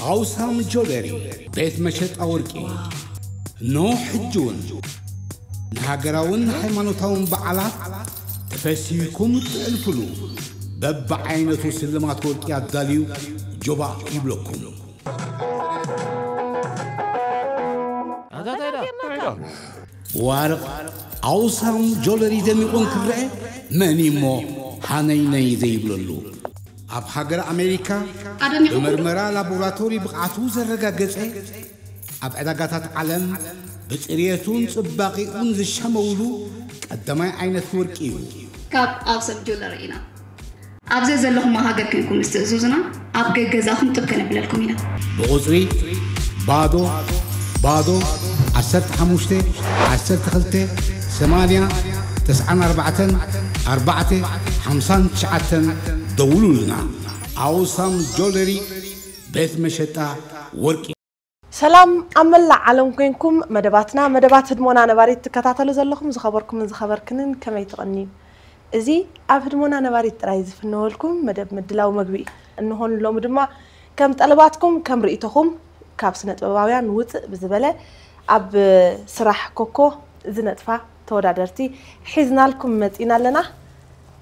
ኣውሳም ጆለሪ፣ ቤት መሸጣ ወርቂ። ኖ ሕጂ እውን ንሃገራውን ሃይማኖታውን በዓላት ተፈሲህኩም እትዕልፍሉ በብዓይነቱ ስልማት ወርቂ ኣዳልዩ ጆባእ ይብለኩም። ብዋርቕ ኣውሳም ጆለሪ ደሚቑ እንክረአ መን እሞ ሃነይነይ ዘይብለሉ? ኣብ ሃገር ኣሜሪካ ብመርመራ ላቦራቶሪ ብቕዓቱ ዘረጋገጸ፣ ኣብ ዕዳጋታት ዓለም ብጽርየቱን ጽባቒኡን ዝሸመውሉ ቀዳማይ ዓይነት ወርቂ እዩ። ካብ ኣውሰም ጁለሪ ኢና። ኣብ ዘዘለኹሞ ሃገር ኮይንኩም ምስ ትእዝዙና ኣብ ገገዛኹም ጥብ ከነብለልኩም ኢና። ብቑጽሪ ባዶ ባዶ ዓሰርተ ሓሙሽተ ዓሰርተ ክልተ ሰማንያ ተስዓን ኣርባዕተን ኣርባዕተ ሓምሳን ትሽዓተን ደውሉልና። ኣውሳም ጆለሪ ቤት መሸጣ ወርቂ። ሰላም ኣብ መላእ ዓለም ኮይንኩም መደባትና መደባት ህድሞና ነባሪት ትከታተሉ ዘለኹም ዝኸበርኩምን ዝኸበርክንን ከመይ ትቕንዩ? እዚ ኣብ ህድሞና ነባሪት ጥራይ ዝፍነወልኩም መደብ ምድላው መግቢ እዩ። እንሆን ሎሚ ድማ ከም ጠለባትኩም ከም ርእይቶኹም ካብ ስነ ጥበባውያን ውፅእ ብዝበለ ኣብ ስራሕ ኮኮ ዝነጥፋ ተወዳደርቲ ሒዝናልኩም መፂና ኣለና።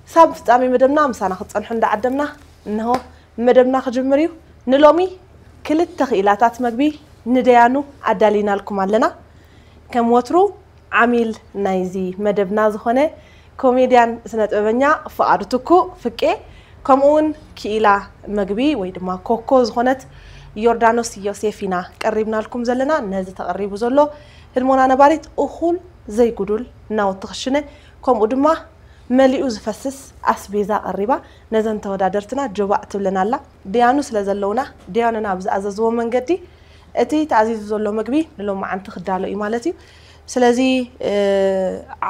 ሳብ ፍጻሜ መደብና ምሳና ክትጸንሑ እንዳዓደምና እንሆ መደብና ክጅምር እዩ። ንሎሚ ክልተ ክኢላታት መግቢ ንደያኑ ኣዳሊናልኩም ኣለና። ከም ወትሩ ዓሚል ናይዚ መደብና ዝኾነ ኮሜድያን ስነ ጥበበኛ ፍቓዱ ትኩእ ፍቄ ከምኡ እውን ክኢላ መግቢ ወይ ድማ ኮኮ ዝኾነት ዮርዳኖስ ዮሴፍ ኢና ቀሪብናልኩም ዘለና። ነዚ ተቐሪቡ ዘሎ ህድሞና ነባሪት እኹል ዘይጉዱል ናውቲ ክሽነ ከምኡ ድማ መሊኡ ዝፈስስ ኣስቤዛ ቀሪባ ነዘን ተወዳደርትና ጆባእ ትብለን ኣላ። ደያኑ ስለ ዘለውና ደያኑና ኣብ ዝኣዘዝዎ መንገዲ እቲ ተኣዚዙ ዘሎ መግቢ ንሎማዓንቲ ክዳሎ እዩ ማለት እዩ። ስለዚ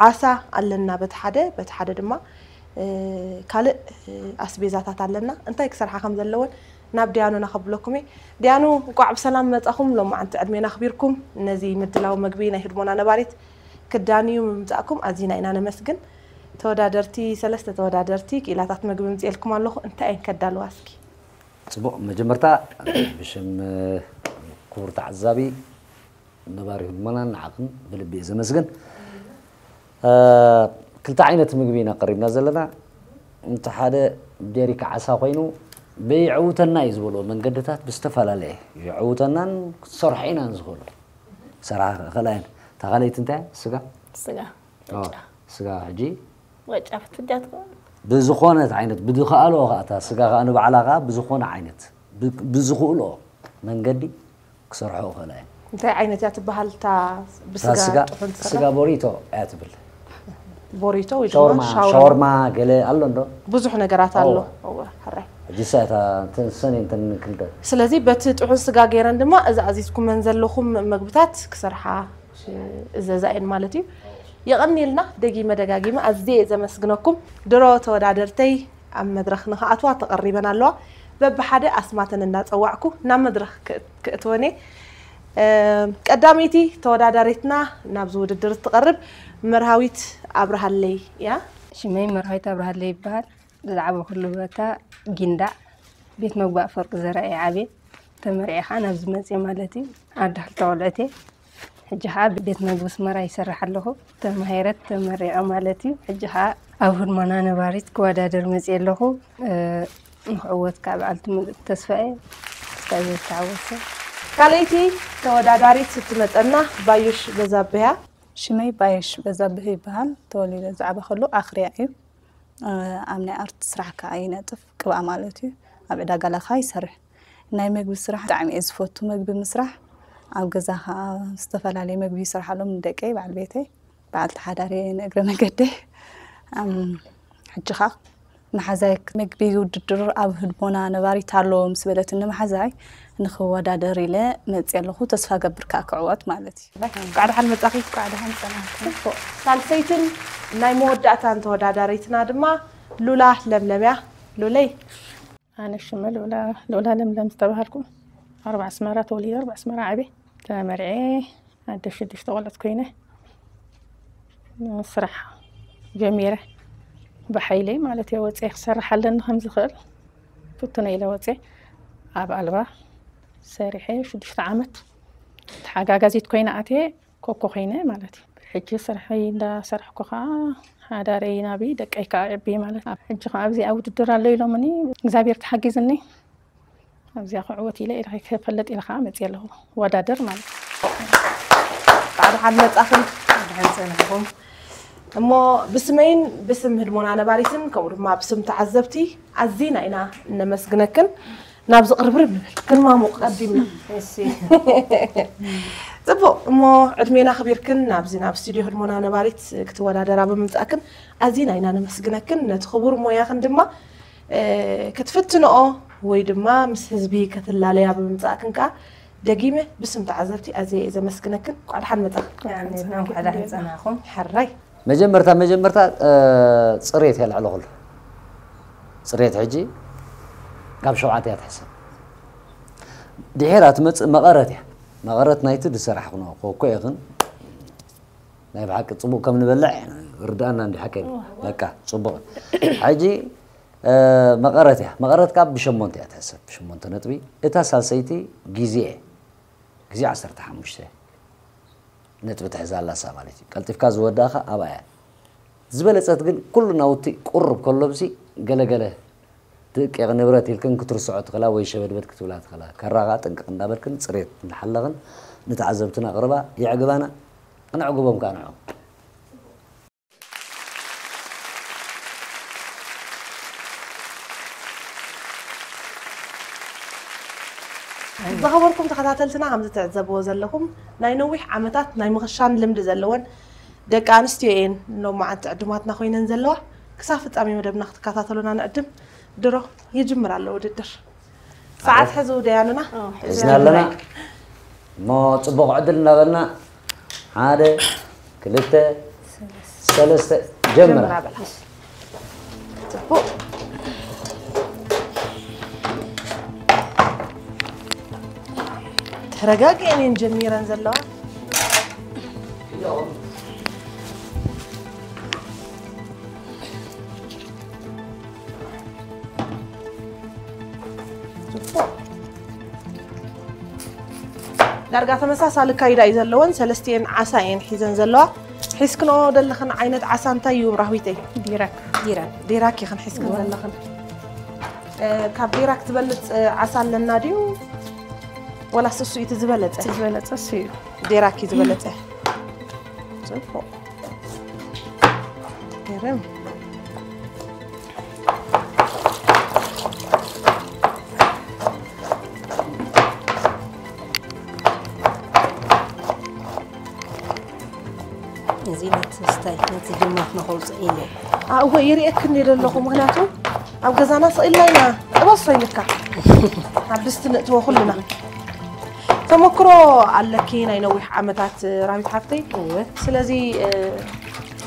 ዓሳ ኣለና በቲ ሓደ፣ በቲ ሓደ ድማ ካልእ ኣስቤዛታት ኣለና። እንታይ ክሰርሓ ከም ዘለወን ናብ ደያኑና ከብለኩም እየ። ደያኑ እንቋዕ ብሰላም መጻኹም። ሎማዓንቲ ዕድሜና ኣኽቢርኩም ነዚ ምድላው መግቢ ናይ ህድሞና ነባሪት ክዳንዩ ምምጻእኩም ኣዚና ኢና ነመስግን። ተወዳደርቲ ሰለስተ ተወዳደርቲ ክኢላታት መግቢ ምጽኤልኩም ኣለኹ። እንታይ እየን ከዳልዋ እስኪ? ጽቡቕ፣ መጀመርታ ብሽም ክቡር ተዓዛቢ ነባሪ ህድሞናን ንዓኽን ብልቢ እየ ዘመስግን። ክልተ ዓይነት ምግቢ ኢና ቀሪብና ዘለና። እንተ ሓደ ዴሪካ ዓሳ ኮይኑ ብየዕውተና እዩ ዝበልዎ መንገድታት ብዝተፈላለየ የዕውተናን ክሰርሖ ኢናን ዝኽእሉ ሰራሕ ከላየን። እታ ካልኣይቲ እንታይ? ስጋ? ስጋ ኦ፣ ስጋ ሕጂ ወጫ ፍትፍጃ ትኸውን። ብዝኾነት ዓይነት ብዝኸኣልኦ ከዓ እታ ስጋ ከዓ ንባዕላ ከዓ ብዝኾነ ዓይነት ብ- ብዝኽእልኦ መንገዲ ክሰርሖ ይኽእላ እየን። እንታይ ዓይነት እያ ትበሃል እታ እታ ብስጋ ስጋ ጥሑን ስጋ ትሰርሕ? ቦሪቶ እያ ትብል። ቦሪቶ ወይ ድማ ሻወርማ ሻወርማ? ሻወርማ ገለ ኣሎ እንዶ? ብዙሕ ነገራት ኣሎ። እወ። እወ፣ ሕራይ። ሕጂ እሳ እታ እንተን ሰን እንተን ክልተ ስለዚ በቲ ጥዑን ስጋ ገይረን ድማ እዚ ኣዚዝኩመን ዘለኹም መግብታት ክሰርሓ እዘዛ እየን ማለት እዩ። የቐንየልና። ደጊመ ደጋጊመ ኣዝየ እየ ዘመስግነኩም። ድሮ ተወዳደርተይ ኣብ መድረኽ ንኽኣትዋ ተቐሪበን ኣለዋ። በብሓደ ኣስማተን እናጸዋዕኩ ናብ መድረኽ ክእ- ክእትወን እየ። ቀዳመይቲ ተወዳዳሪትና ናብዚ ውድድር እትቐርብ መርሃዊት ኣብርሃለይ እያ። ሽመይ መርሃዊት ኣብርሃለይ ይበሃል። ዝዓበኹሉ ቦታ ጊንዳዕ ቤት መግቢ ኣፈወርቂ ዘርኣይ ዓብየ። ተመርዕየ ከዓ ናብዚ መፅየ ማለት እዩ። ኣደ ክልተ ቆልዑት እየ። ሕጂ ከዓ ቤት መግቢ ኣስመራ ይሰርሕ ኣለኹ። ተማሂረ ተመሪቐ ማለት እዩ። ሕጂ ከዓ ኣብ ህድሞና ነባሪት ክወዳደር መፅየ ኣለኹ። ንኽዕወት ከዓ በዓልቲ ምሉእ ተስፋ እየ። እግዚኣብሔር ተዓወተ። ካልኣይቲ ተወዳዳሪት እትመፀና ባዩሽ በዛብህ እያ። ሽመይ ባየሽ በዛብህ ይበሃል። ተወሊደ ዝዓበኸሉ ኣኽርያ እዩ። ኣብ ናይ ኣርት ስራሕ ከዓ ይነጥፍ፣ ቅብኣ ማለት እዩ። ኣብ ዕዳጋ ላኻ ይሰርሕ። ናይ መግቢ ስራሕ ብጣዕሚ እየ ዝፈቱ፣ መግቢ ምስራሕ። ኣብ ገዛ ከዓ ዝተፈላለየ መግቢ ይሰርሓሎም ንደቀይ፣ በዓል ቤተይ፣ በዓልቲ ሓዳር እየ ንእግረ መገደይ። ሕጂ ከዓ መሓዛይ መግቢ ውድድር ኣብ ህድሞና ነባሪት ኣሎ ምስ በለትኒ መሓዛይ ንኽወዳደር ኢለ መፅየ ኣለኹ። ተስፋ ገብር ከዓ ክዕወት ማለት እዩ። እንኳዕ ደሓን መጻኺ። እንኳዕ ደሓን ጸናሕኩም። ሳልሰይትን ናይ መወዳእታን ተወዳዳሪትና ድማ ሉላ ለምለም እያ። ሉለይ። ኣነ ሽመ ሉላ ሉላ ለምለም ዝተባሃልኩ ኣርባ ኣስመራ ተወሊደ ኣርባ ኣስመራ ዓብየ ተመርዐ ኣደ ሽዱሽተ ቆልዑት ኮይነ ስራሕ ጀሚረ ብሓይለይ ማለት እየ ወፅየ ክሰርሕ ኣለኒ ከምዝኽእል ፍቱነ ኢለ ወፅየ ኣብ ኣልባ ሰሪሐ ሽዱሽተ ዓመት ተሓጋጋዚት ኮይነ ኣትየ ኮኮ ኮይነ ማለት እዩ። ሕጂ ስርሐይ እንዳሰርሕኩ ከዓ ሓዳረይ ናብይ ደቀይ ከዓ ዕብይ ማለት ኣብ ሕጂ ከዓ ኣብዚኣ ውድድር ኣሎ ኢሎምኒ እግዚኣብሔር ተሓጊዝኒ ኣብዚኣ ክዕወት ኢለ ኢለ ከይፈለጥ ኢለ ከዓ መፅየ ኣለኹ ወዳደር ማለት እዩ። ጻዕዳ ሓን መጻኽን ሓን ጸናሕኩም እሞ ብስመይን ብስም ህድሞና ነባሪትን ከምኡ ድማ ብስም ተዓዘብቲ ኣዚና ኢና እነመስግነክን። ናብ ዝቕርብርብ ንብል ክንማሙቕ ቀዲምና። እሺ ጽቡቕ እሞ ዕድሜና ክቢርክን ናብዚ ናብ ስቱዲዮ ህድሞና ነባሪት ክትወዳደራ ብምምጻእክን ኣዚና ኢና ነመስግነክን። ነቲ ክቡር ሞያኽን ድማ ክትፍትንኦ ወይ ድማ ምስ ህዝቢ ከትላለያ ብምምጻእክን ከኣ ደጊመ ብስም ተዓዘብቲ ኣዝየ እየ ዘመስግነክን። እንኳዕ ደሓን መጻ። እንኳዕ ደሓን ጸናኹም። ሕራይ መጀመርታ መጀመርታ ፅሬት እያ ልዕሊ ኩሉ። ፅሬት ሕጂ ካብ ሸውዓተ እያ ትሕሰብ። ድሒራ ትመፅእ መቐረት እያ። መቐረት ናይቲ ዝሰራሕክኖ ኮኮ ኢኽን ናይ ብሓቂ ፅቡቕ ከም ንበልዕ ርድኣና እንዲ ሓቂ በቃ ፅቡቕ። ሕጂ መቐረት እያ። መቐረት ካብ ብሸሞንተ እያ ትሕሰብ። ብሸሞንተ ነጥቢ እታ ሳልሰይቲ ግዜ እየ። ግዜ ዓሰርተ ሓሙሽተ ነጥቢ ትሕዝ ኣላ እሳ ማለት እዩ። ቀልጢፍካ ዝወዳእኻ ኣብኣ እያ ዝበለጸት። ግን ኩሉ ናውቲ ቁሩብ ከሎምሲ ገለገለ ትእቄቕ ንብረት ኢልክን ክትርስዖ ትኽእላ ወይ ሸበድበድ ክትብላ ትኽእላ። ካራ ከኣ ጥንቅቕ እንዳበልክን ጽሬት እንዳሓለኽን ንተዓዘብትና ኣቕርባ። የዕግባና፣ ክነዕግቦም ከኣ ንዕኦም። ዝኸበርኩም ተኸታተልትና ከም ዝትዕዘብዎ ዘለኹም ናይ ነዊሕ ዓመታት ናይ ምኽሻን ልምዲ ዘለወን ደቂ ኣንስትዮ እየን ሎማዓንቲ ዕዱማትና ኮይነን ዘለዋ። ክሳብ ፍጻሜ መደብና ክትከታተሉና ንዕድም። ድሮ ይጅምር ኣሎ ውድድር። ሰዓት ሕዚ ደያኑና ሒዝና ኣለና። እሞ ጽቡቕ ዕድል እናበልና ሓደ ክልተ ሰለስተ ጀምራ። ጀምራ በላ። ጽቡቕ። ተረጋጊአን እየን ጀሚረን ዘለዋ። ጽቡቕ። ዳርጋ ተመሳሳሊ ካይዳ እዩ ዘለወን። ሰለስቲኤን ዓሳ እየን ሒዘን ዘለዋ። ሒዝክንኦ ዘለኽን ዓይነት ዓሳ እንታይ እዩ ራህዊተይ? ዲራክ። ዲራክ። ዲራክ ኢኽን ሒዝክን ዘለኽን። እ፣ ካብ ዲራክ ዝበልጽ እ፣ ዓሳ ኣለና ድዩ? ወላስ እሱ እዩ እቲ ዝበለጸ? እቲ ዝበለጸ እሱ እዩ። ዴራኪ ዝበለጸ ጽቡቕ ገርም። እዚ ነቲ ስታይ ነቲ ጅማት ንኸውፅእ ኢለ እወ ይርእየክን እየ ዘለኹ። ምክንያቱ ኣብ ገዛና ስቕ ኢልና ኢና ጥበሶ ኢልካ ኣብ ድስቲ ንእትዎ ኩልና። ተመክሮ ኣለኪ ናይ ነዊሕ ዓመታት ራቢት ሓፍተይ። እወ ስለዚ እ፣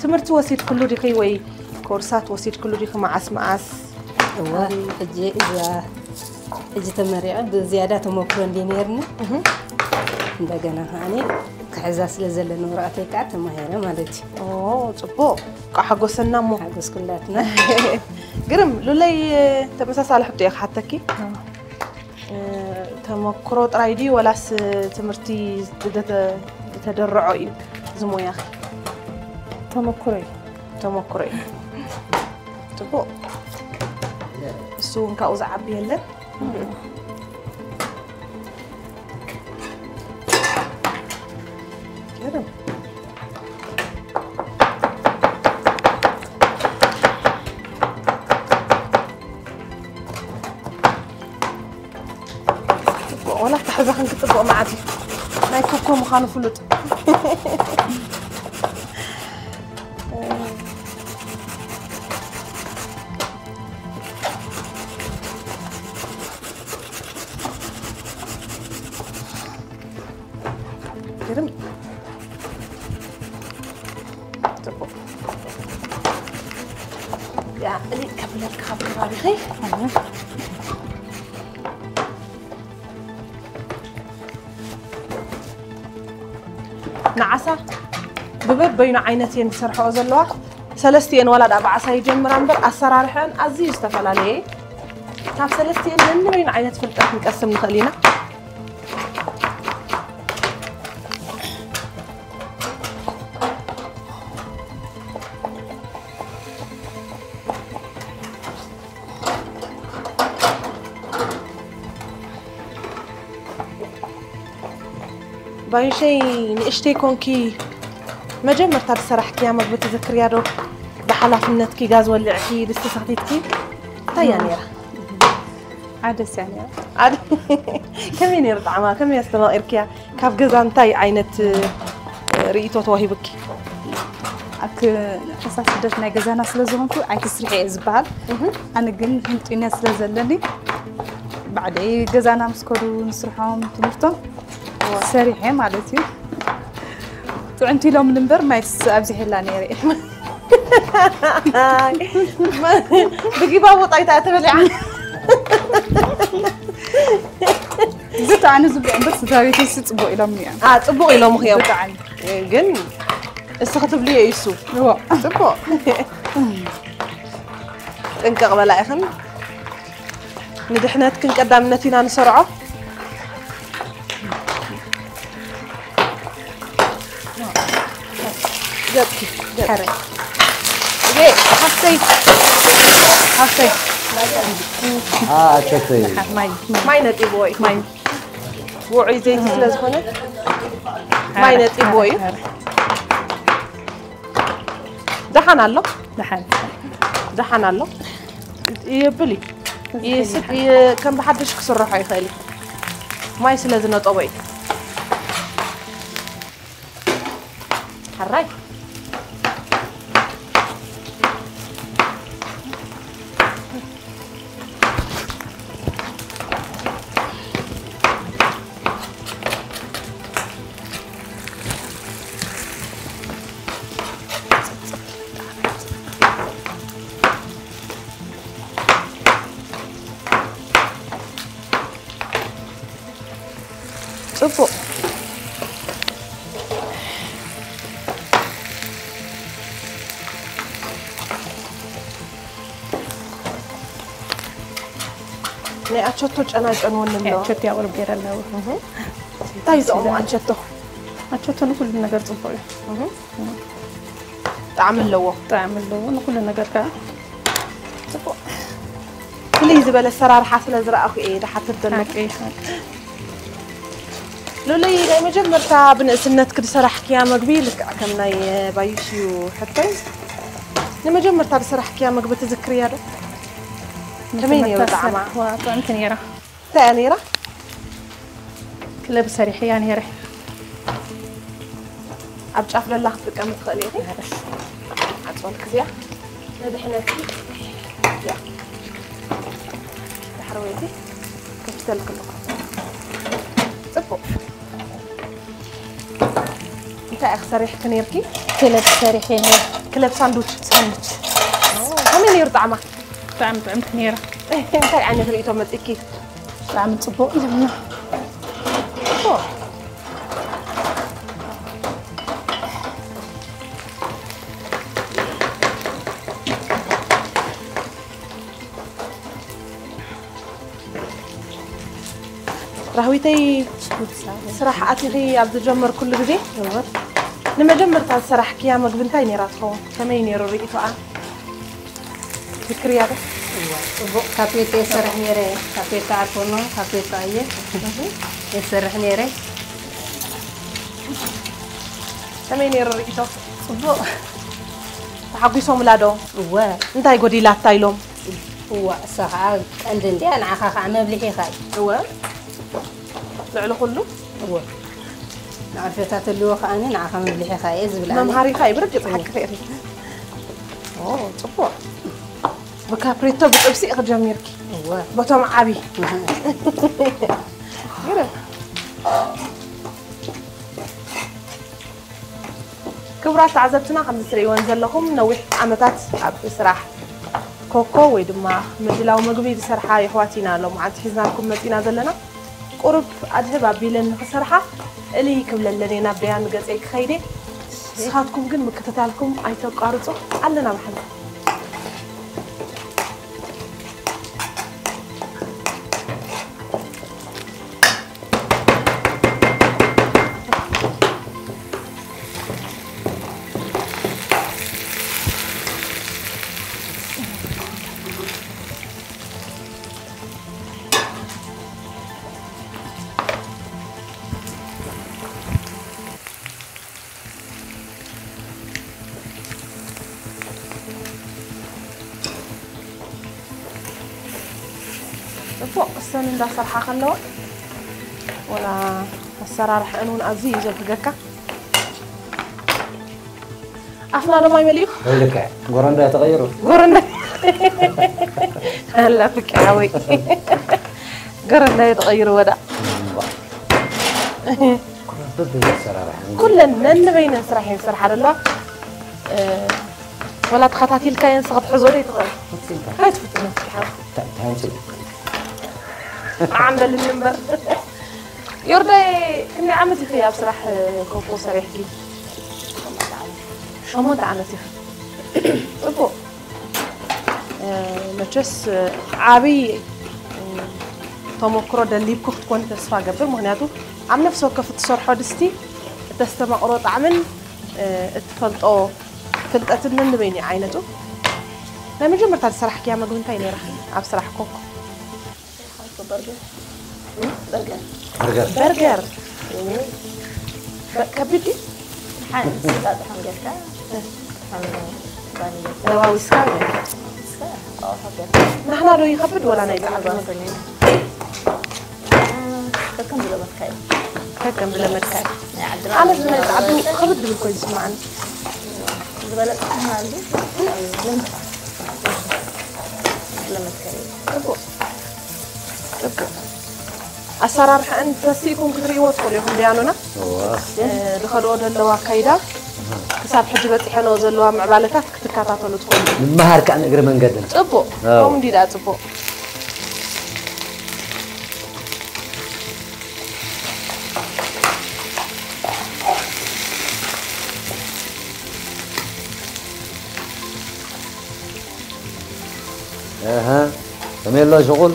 ትምህርቲ ወሲድክሉ ዲኺ ወይ ኮርሳት ወሲድክሉ ዲኺ? መዓስ መዓስ? እወ ሕጂ እዛ ሕጂ ተመሪቐ ብዝያዳ ተመክሮ እንዲ ነርኒ እንደገና ከዓኒ ክሕዛ ስለ ዘለኒ ወረቐተይ ከዓ ተማሂረ ማለት እዩ። ኦ፣ ጽቡቕ። ቋ ሓጎሰና እሞ። ሓጎስ ኩላትና። ግርም። ሉለይ፣ ተመሳሳሊ ሕቶ እየ ክሓተኪ። እ፣ ተመክሮ ጥራይ ድዩ ወላስ ትምህርቲ ዝደተ-፣ ዝተደረዖ እዩ እዚ ሞያኺ? ተመክሮ እዩ። ተመክሮ እዩ። ጽቡቕ። እሱ እውን ካብኡ ዝዓቢ የለን። ገርም። ጽቡቕ፣ ዋላ ኣተሓሕዛኽን ክጽቡቕ መዓት እዩ። ናይ ኮኮ ምዃኑ ፍሉጥ። ግርም። ጽቡቕ። ያ፣ እኔ ከብለልካ ኣብ ከባቢኸይ። ንዓሳ ብበበይኑ ዓይነት እየን ዝሰርሐኦ ዘለዋ። ሰለስቲኤን ዋላ ደኣ ብዓሳ ይጀምራ እምበር ኣሰራርሐአን ኣዝዩ ዝተፈላለየ እዩ። ካብ ሰለስቲኤን ነንበይኑ ዓይነት ፍልጠት ክንቀስም ንኽእል ኢና። ባይሸይ ንእሽተይ ኮንኪ መጀመርታ ዝሰራሕክያ መግቢ ትዝክርያ ዶ? ብሓላፍነትኪ ጋዝ ወሊዕኪ ድስቲ ሰኽቲትኪ እንታይ እያ ነይራ? ሓደ ስያ ነይራ። ኣድ- ከመይ ነይሩ ጣዕማ? ከመይ ኣስተማቒርክያ? ካብ ገዛ እንታይ ዓይነት እ፣ ርእይቶ ተዋሂቡኪ? ኣብቲ ፈሳሲ ስደት ናይ ገዛና ስለ ዝኾንኩ ኣይትስርሒ እየ ዝበሃል። ኣነ ግን ህንጡይነት ስለ ዘለኒ ባዕደይ ገዛና ምስ ከዱ ንስርሖም ትምህርቶም ሰሪሐ ማለት እዩ። ጥዕምቲ ኢሎም እምበር ማይስ ኣብዚሐላ ነይረ። ብጊባቦ ጣይታ ተበሊዓ። ዝጠዓኒ ዝብሉ እምበር ስድራ ቤተይሲ ጽቡቕ ኢሎም እዮም። አ ጽቡቕ ኢሎም እዮም። ብጣዕሚ። ግን እስኺ ትብልዮ እዩ እሱ። እዎ። ጽቡቕ። ጥንቅቕ በላ ኢኽን። ንድሕነትክን ቀዳምነት ኢና ንሰርዖ። ገጽኪ፣ ገጽኪ። ሕረ። እየ፣ ሃፍተይ፣ ሃፍተይ። ኣቸተይ። ማይ፣ ማይ ነጢብዎ እዩ። ማይ። ውዑይ ዘይቲ ስለ ዝኾነ ማይ ነጢብዎ እዩ። ደሓን ኣሎ? ደሓን። ደሓን ኣሎ? ይብል እዩ። ይስጥ፣ ይ-፣ ከም ብሓድሽ ክስርሖ ይኽእል እዩ። ማይ ስለ ዝነጠቦ እዩ። ሕራይ። ጽቡቕ። ናይ ኣቸቶ ጨና ጨንወኒ ኣሎ። ኣቸቶ ያቕርብ ገይረ ኣለዎ። እህ። እንታይ ዝጠቕሙ ኣቸቶ? ኣቸቶ ንኩሉ ነገር ጽቡቕ እዩ። እህ። ጣዕሚ ኣለዎ። ጣዕሚ ኣለዎ። ንኩሉ ነገር ከኣ ጽቡቕ። ፍልይ ዝበለ ኣሰራርሓ ስለ ዝረኣኹ እየ ዝሓትት ዘለኹ። ሓቂ፣ ሓቂ። ሉሊ፣ ናይ መጀመርታ ብንእስነትኪ ዝሰራሕክያ መግቢ ልክዕ ከም ናይ ባዩሽ እዩ ሕቶይ። ንመጀመርታ ዝሰራሕክያ መግቢ ትዝክርያ ዶ? ከመይ ነይሩ መጀመርታ ጣዕማ? ዝሰራሕክዋ ጥዕምቲ ነይራ። እንታይ እያ ነይራ? ክለብ ሰሪሐያ ነይረ። ኣብ ጫፍ ደላ ክትጥቀሚ ትኽእሊ ኢኺ። ዓጽወልክ እዚኣ ንድሕነትኪ እዚኣ ዳሕረወይቲ ከፊተልክ ኣለኹ። ጽቡቕ። እንታይ ኢኺ ሰሪሕኪ ነይርኪ? ክለብ ሰሪሐ ነይረ። ክለብ ሳንዱች? ሳንዱች። ከመይ ነይሩ ጣዕማ? ብጣዕሚ ጥዕምቲ ነይራ። እንታይ ዓይነት ርእይቶ መጺኪ? ብጣዕሚ ጽቡቕ ኢሎምና። ጽቡቕ። ራህዊተይ፣ ስራሕ ኣቲኺ ኣብ ዝጀመርኩሉ ግዜ፣ እወ። ንመጀመርታ ዝሰራሕክያ መግቢ እንታይ ነይራ ትኸውን? ከመይ ነይሩ ርእይቶኣ? ትዝክርያ ዶ? እዋ፣ ጽቡቕ ካፔታ የሰርሕ ነይረ። ካፔታ ኣርኮኖ፣ ካፔታ እየ የሰርሕ ነይረ። ከመይ ነይሩ ርእይቶ? ጽቡቕ። ተሓጒሶምላ ዶ? እወ። እንታይ ጎዲላታ ኢሎም? እዋ፣ እሳ ኸዓ ቀንዲ እንድያ፣ ንዓኻ ኸዓ መብልሒኻ እዩ። እወ። ልዕሊ ኩሉ? እወ። ንዕርፈታ ተልዎ ከኣኒ ንዓኻ መብልሒኻ እየ ዝብል ኣነ። መምሃሪኻ እዩ ብርግጽ ሓቂ ኸይሪ። ኦ፣ ጽቡቕ። ብካፕሬቶ ብጥብሲ ኢኺ ጀሚርኪ? እወ። በቶም ዓቢ። እህ። ግርም። ክቡራት ተዓዘብትና፣ ከም እትርእይወን ዘለኹም፣ ነዊሕ ዓመታት ኣብ ስራሕ ኮኮ ወይ ድማ ምድላው መግቢ ዝሰርሓ የሕዋት ኢና ሎማዓንቲ ሒዝናልኩም መጺና ዘለና። ቁሩብ ኣድህብ ኣቢለን ንኽሰርሓ እልይ ክብለለን እየ ናብ ደያን ገጸይ ክኸይድ እየ። ንስኻትኩም ግን ምክትታልኩም ኣይተቋርጹ። ኣለና ብሓንሳብ። ጽቡቕ እሰን እንዳሰርሓ ከለዋ ወላ ኣሰራርሐን እውን ኣዝዩ እዩ ዘብህገካ። ኣፍና ድማ ይመልዩ። ልክዕ ጎረንዳ ተቐይሩ። ጎረንዳ ኣላ ፍቅራዊ ጎረንዳ ተቐይሩ ወዳ በበይ ኣሰራርሓ ኩለን ነንበይነን ስራሕ እየን ዝሰርሓ ዘለዋ። ወላ ተኸታቲልካየን ንስኻ ክትሕዞ ዶ ይትኽእል? ኣይትፍትን። ታንፂ ዓምበልኒ እምበር። ዮርዳይ ክንደይ ዓመት ኢኺ ኣብ ስራሕ ኮኮ ሰሪሕኪ? ሸሞንተ ዓመት ኢኺ። ጽቡቕ። መቸስ ዓብዪ ተመክሮ ደሊብኩ ክትኮኒ ተስፋ ገብር። ምኽንያቱ ኣብ ነፍሲ ወከፍ እትሰርሖ ድስቲ እተስተማቕሮ ጣዕምን እትፈልጦ ፍልጠትን ነንበይኑ ዓይነቱ። ናይ መጀመርታ ዝሰራሕክያ መግቢ እንታይ ነይራ ኣብ ስራሕ ኮኮ? በርገር። በርገር በርገር። በ- ከቢድ ድዩ? ሓንቲ ስጋ ጥሕን ጌርካ ከም ባኒ ጌርካ ለዋዊስካ ስጋ ኣዋሓ ጌርካ ናህና ዶ ይኸብድ ወላ ናይ ፃዕዱ ጓሰኒ ከከም ዝለመድካዮ ከከም ዝለመድካዮ። ናይ ዓድና ኣነ ናይ ፃዕዱ ክብድ ዝብል ኮይኑ ዝስማዓኒ። ዝበለፀ ትማሊ ልምድ ዝለመድካዮ ጽቡቕ ጽቡቕ። ኣሰራርሓ እንተሲእኩም ክትርእይዎ ትኽእሉ ኢኹም። ዲያኖና ድኸድኦ ዘለዋ ኣካይዳ ክሳብ ሕጂ በፂሐንኦ ዘለዋ ምዕባለታት ክትከታተሉ ትኽእሉ። ንምሃር ከዓ ንእግሪ መንገድን ጽቡቕ ኣዎ። ከምኡ እንዲ ደኣ ጽቡቕ። እህ ከመይ ኣሎ ሽቁል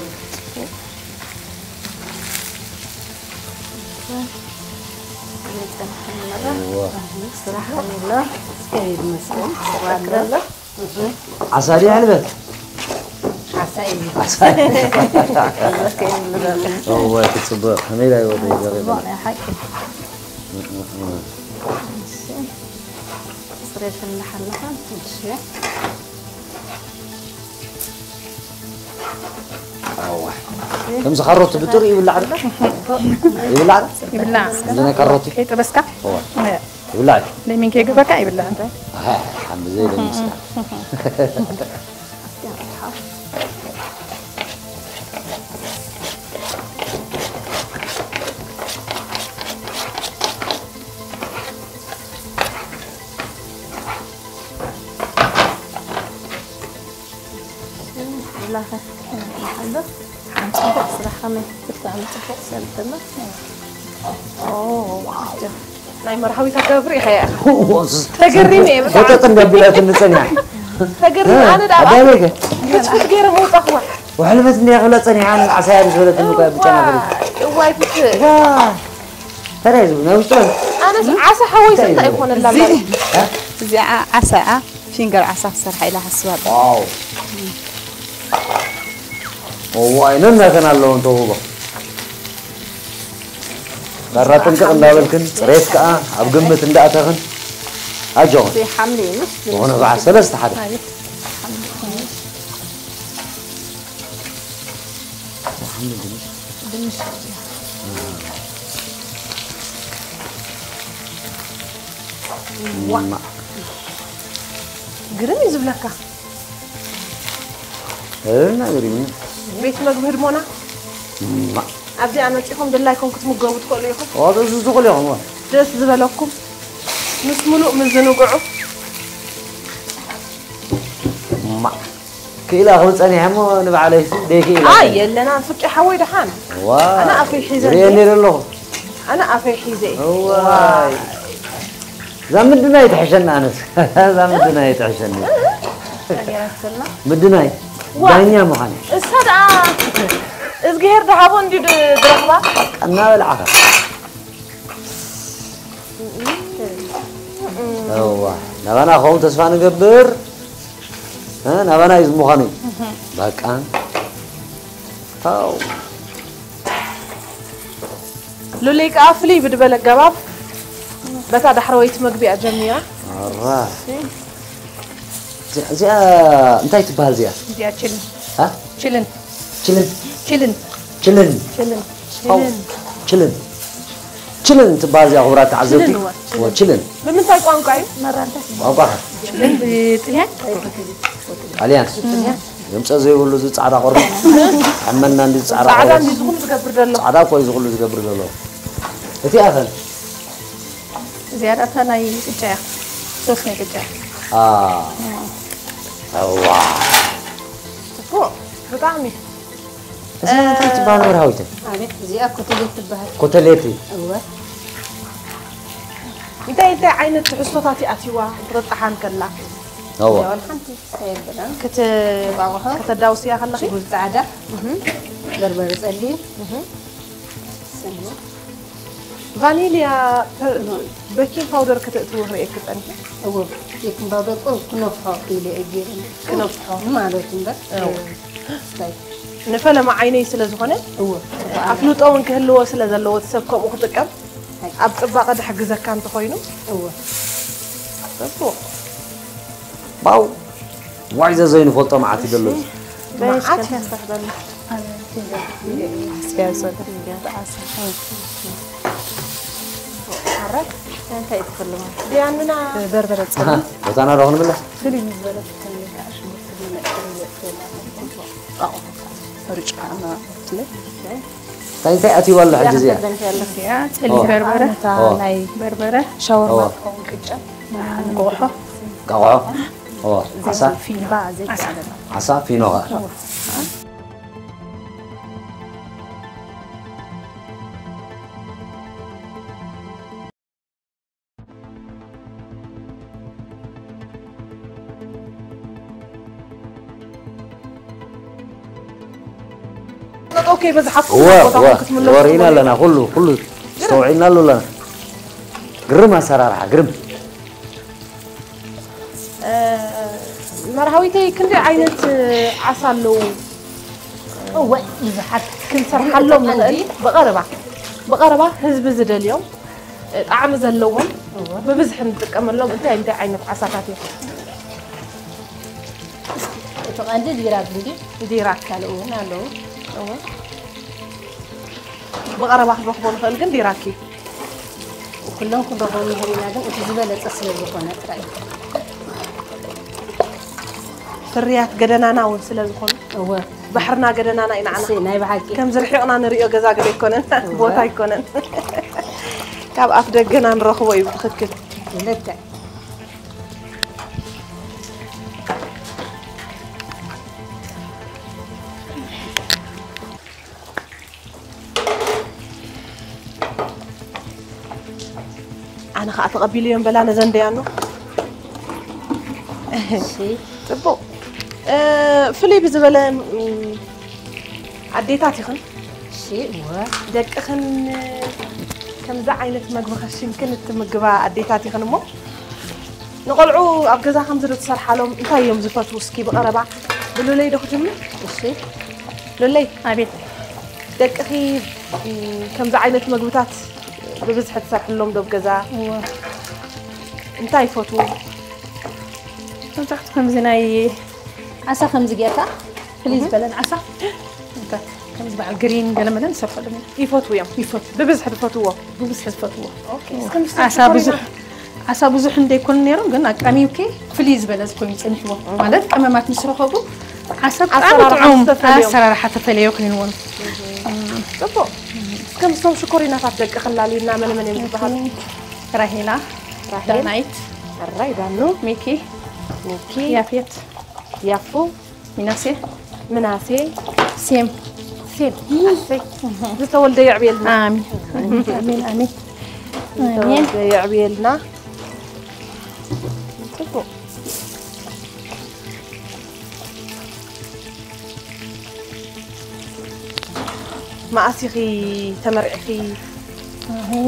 ስራሕ ከመይ ኣሎ? እስከ ይመስገን። ስራሕ ኣሎ? ዓሳ ድዩ ሕልበት ዓሳ እዩ። ዓሳ እወ ትፅብቕ ከመይ ኢላ ይወደ ይዘረብ ጽቡቕ ናይ ሓቂ። እሺ። ጽሬት እንዳሓለኻ። እሺ። ከምዚ ካሮት ብጥር ይብላዕ ዶ ይብላዕ ዶ ይብላዕ እዚ ናይ ካሮት ከይጠበስካ ይብላዕ ዶ ለሚን ከይግበካ ይብላዕ እንታይ ሓምዘይ ለምስካ ላኸ ኣሎ ሓንፅቡቅ ስራሕ ከመይ ብጣዕሚ ፅቡቅ ሰልጥና ናይ መርሃዊት ኣጋብር ኢኸያ ተገሪመ እየ ብጣዕሚ ወጠጥ እንዳቢላትኒ ፀኒሓ ተገሪመ ኣነ ዳ ኣዳለይከ ክትፍት ገይረ መውፃኽዋ ውሕልበት እንዲያ ክብላ ፀኒሓ ዓሳያ ዝበለትኒ እኳ ብጨና ፍሪ እዋይ ፍት ተረይ ዝብል ናይ ውሽጡ ኣነስ ዓሳ ሓወይስ እንታይ ይኾነላ እዚኣ ዓሳ እያ ፊንገር ዓሳ ክሰርሓ ኢላ ሓስባ ኣላ ዋው እዋይ ነናተን ኣለዎ እንተውቦ ዳራ ጥንቅቕ እንዳበልክን ፅሬት ከዓ ኣብ ግምት እንዳእተኽን ኣጆኹን ዘይሓምሊ እዩ ምስ ዝኾነ በዓል ሰለስተ ሓደ ግርም እዩ ዝብለካ እና ግሪምና ቤት መግቢ ህድሞና ኣብዚኣ መፂኹም ድላይኩም ክትምገቡ ትኽእሉ ኢኹም ዋበዚ ዝኽእሉ ኢኹም ደስ ዝበለኩም ምስ ምሉእ ምዝንግዑ ክኢላ ክብል ፀኒሐ እሞ ንባዕለይ ደይክኢላ ኣይ የለና ፍቂ ሓወይ ደሓን ዋ ኣነ ኣፈይ ሒዘ ሪኤ ነይረ ኣለኹ ኣነ ኣፈይ ሒዘ እዋይ እዛ ምድናይ ትሕሸኒ ኣነስ እዛ ምድናይ ትሕሸኒ ተገራትና ምድናይ ዳኛ ምዃን እሳ ደኣ እዝግሄር ደሃቦ እንዲ ዝረኽባ እናበልዓኻ እዋ ናባና ኸውን ተስፋ ንገብር እ፣ ናባና እዩ ዝምዃኑ እዩ በቃ ታው ሉለይ ከዓ ፍልይ ብድበለ ኣገባብ በታ ዳሕረወይቲ መግቢኣ ጀሚራ ኣራ እዚኣ እንታይ ትበሃል እዚኣ እዚኣ ችልን እ? ችልን ችልን ችልን ችልን ችልን ችልን ችልን ትበሃል እዚኣ ክቡራት ተዓዘብቲ። ችልን እዋ፣ ችልን። ችልን ብምንታይ ቋንቋ እዩ? መራንተ ቋንቋኻ ችልን ብጥልያን ጣልያን። ድምፀ ዘይብሉ እዚ ፃዕዳ ቆርበት። ሓመና እንዲ ፃዕዳ ፃዕዳ ቆርበት። እንዲ ዝኹሉ ዝገብር ዘሎ። ፃዕዳ እኮ እዩ ዝኹሉ ዝገብር ዘሎ። እቲኣ ኸ? እዚኣ ዳታ ናይ ቅጫ እያ። ሶስ ናይ ቅጫ እያ። አ፣ እዋ። እኮ ብጣዕሚ እዚኣ እንታይ ትበሃል መርሃዊት? ኣቤት እዚኣ ኮተሌት ትበሃል። ኮተሌት። እወ እንታይ እንታይ ዓይነት ትሕዝቶታት ይኣትይዋ ክትረጣሓን ከላ እዋ። ያው ሓንቲ ሳይበላን ክትባቑሖ ከተዳውስያ ከለኺ ሽጉር ጻዕዳ በርበረ ጸሊም ስኒ ቫኒልያ ቤኪንግ ፓውደር ከተእትዎ ክርእየኪ ጸኒሐ። እወ ቤኪንግ ፓውደር ቁሩብ ክነፍሖ ኢለ እየ ገይረ ክነፍሖ። ማለት እምበር እወ። ስታይ ንፈለማ ዓይነይ ስለ ዝኾነ እወ ኣፍልጦ እውን ክህልዎ ስለ ዘለዎ እቲ ሰብ ከምኡ ክጥቀም ኣብ ጽባቐ ዝሕግዘካ እንተኾይኑ እወ ጽቡቕ። ባው ዋይ ዘዘይ ንፈልጦ መዓት ይደሎ። መዓት ሓራት እንታይ ትፈልማ ዲያኑና በርበረ ኣሃ፣ ቦታና ዶ ክንብላ? ፍልይ ዝበለ ትፈልካ ሽጉርቲ መጥሪ ርጭቃና ትለ እንታይ እንታይ ኣትይዋ ኣሎ ሕጂ እዚኣ? እዚኣ ጸሊም በርበረ ኦ። ናይ በርበረ ሻወርማ ትኸውን ቅጫ እንቆሖ እንቋቑሖ። ኦ፣ ዓሳ፣ ፊንባ ዘይተዓለለ ዓሳ ፊኖ ኸኣ። ኦኬ በዝሓኩም እወ፣ ቦታኹም እወ፣ ክትምለሱ ወሪእና ትኽእሉ። ኣለና፣ ኩሉ፣ ኩሉ፣ ኣስተውዒልና ኣሎ ኣለና። ግርም ኣሰራርሓ፣ ግርም። መርሃዊተይ ክንደይ ዓይነት ዓሳ ኣለዉ? እወ ብዙሓት ክንሰርሓሎም ንኽእል ብቐረባ ብቐረባ ህዝቢ ዝደልዮም ጣዕሚ ዘለዎም ብብዝሒ ንጥቀመሎም እንታይ እንታይ ዓይነት ዓሳታት እዮም? እቲ ቀንዲ ዲራግ እንዲ ዲራክ ካልእ እውን ኣለዉ ብቐረባ ክንረኽቦ ንኽእል ግን ዲራክ እዩ። ኩሎም ክንረኽቦም ንኽእል ኢና ግን እቲ ዝበለፀ ስለ ዝኾነ ጥራይ ፍርያት ገደናና እውን ስለ ዝኾኑ እወ ባሕርና ገደናና ኢና ንዓና እሰይ ናይ ብሓቂ ከምዚ ርሒቕና ንሪኦ ገዛ ገለ ኣይኮነን ቦታ ኣይኮነን ካብ ኣፍ ደገና ንረኽቦ እዩ ብትኽክል ልክዕ ኣነ ከዓ ተቐቢሉ እዮም በላ ነዘን ደያኑ እሺ ፅቡቕ እ፣ ፍልይ ብዝበለ ም፣ ኣዴታት ይኽን እሺ እወ ደቅኽን ከምዚ ዓይነት መግቢ ከሽንክን እትምግባ ኣዴታት ይኽን እሞ ንቆልዑ ኣብ ገዛ ከምዚ ዶ ትሰርሓሎም እንታይ እዮም ዝፈትዉ እስኪ ብቐረባ ብሉለይ ዶ ክጅምር እሺ ሉለይ ኣቤት ደቅኺ ም፣ ከምዚ ዓይነት መግብታት ብብዝሒ ትሰርሕሎም ዶ ኣብ ገዛ እወ እንታይ ይፈትዉ መብዛሕትኡ ከምዚ ናይ ዓሳ ከምዚ ጌርካ ፍልይ ዝበለን ዓሳ ከምዚ በዓል ግሪን ገለመለን ዝሰርሐሎም እዮም ይፈትዉ እዮም ይፈቱ ብብዝሒ ዝፈትዎ ብብዝሒ ዝፈትዎ እስከ ምስቲ ዓሳ ሽኮሪና- ብዙሕ ዓሳ ብዙሕ እንደይኮኑ ነይሮም ግን ኣቃሚምኪ ፍልይ ዝበለ ኮይኑ ፀኒሕዎ ማለት ቀመማት ምስ ረኸቡ ዓሳ ብጣዕሚ ኣሰራርሓ ጥዑም ዝተፈልዮም። ኣሰራርሓ ተፈለዮ ኮይንዎም ፅቡቕ እስከ ምስቶም ሽኮሪናታት ደቂ ክላሊና መን መን እዮም ዝበሃሉ ራሄላ ራሄል ዳናይት ሕራይ ዳኑ ሚኪ ሚኪ ያፌት ያፉ ሚናሴ ምናሴ ሴም ሴም ኣሰይ ዝተወልደ የዕብየልና ኣሚን ኣሚን ኣሚን ኣሚን ዝተወልደ የዕብየልና ፅቡቕ መኣስ ኢኺ ተመርዒኺ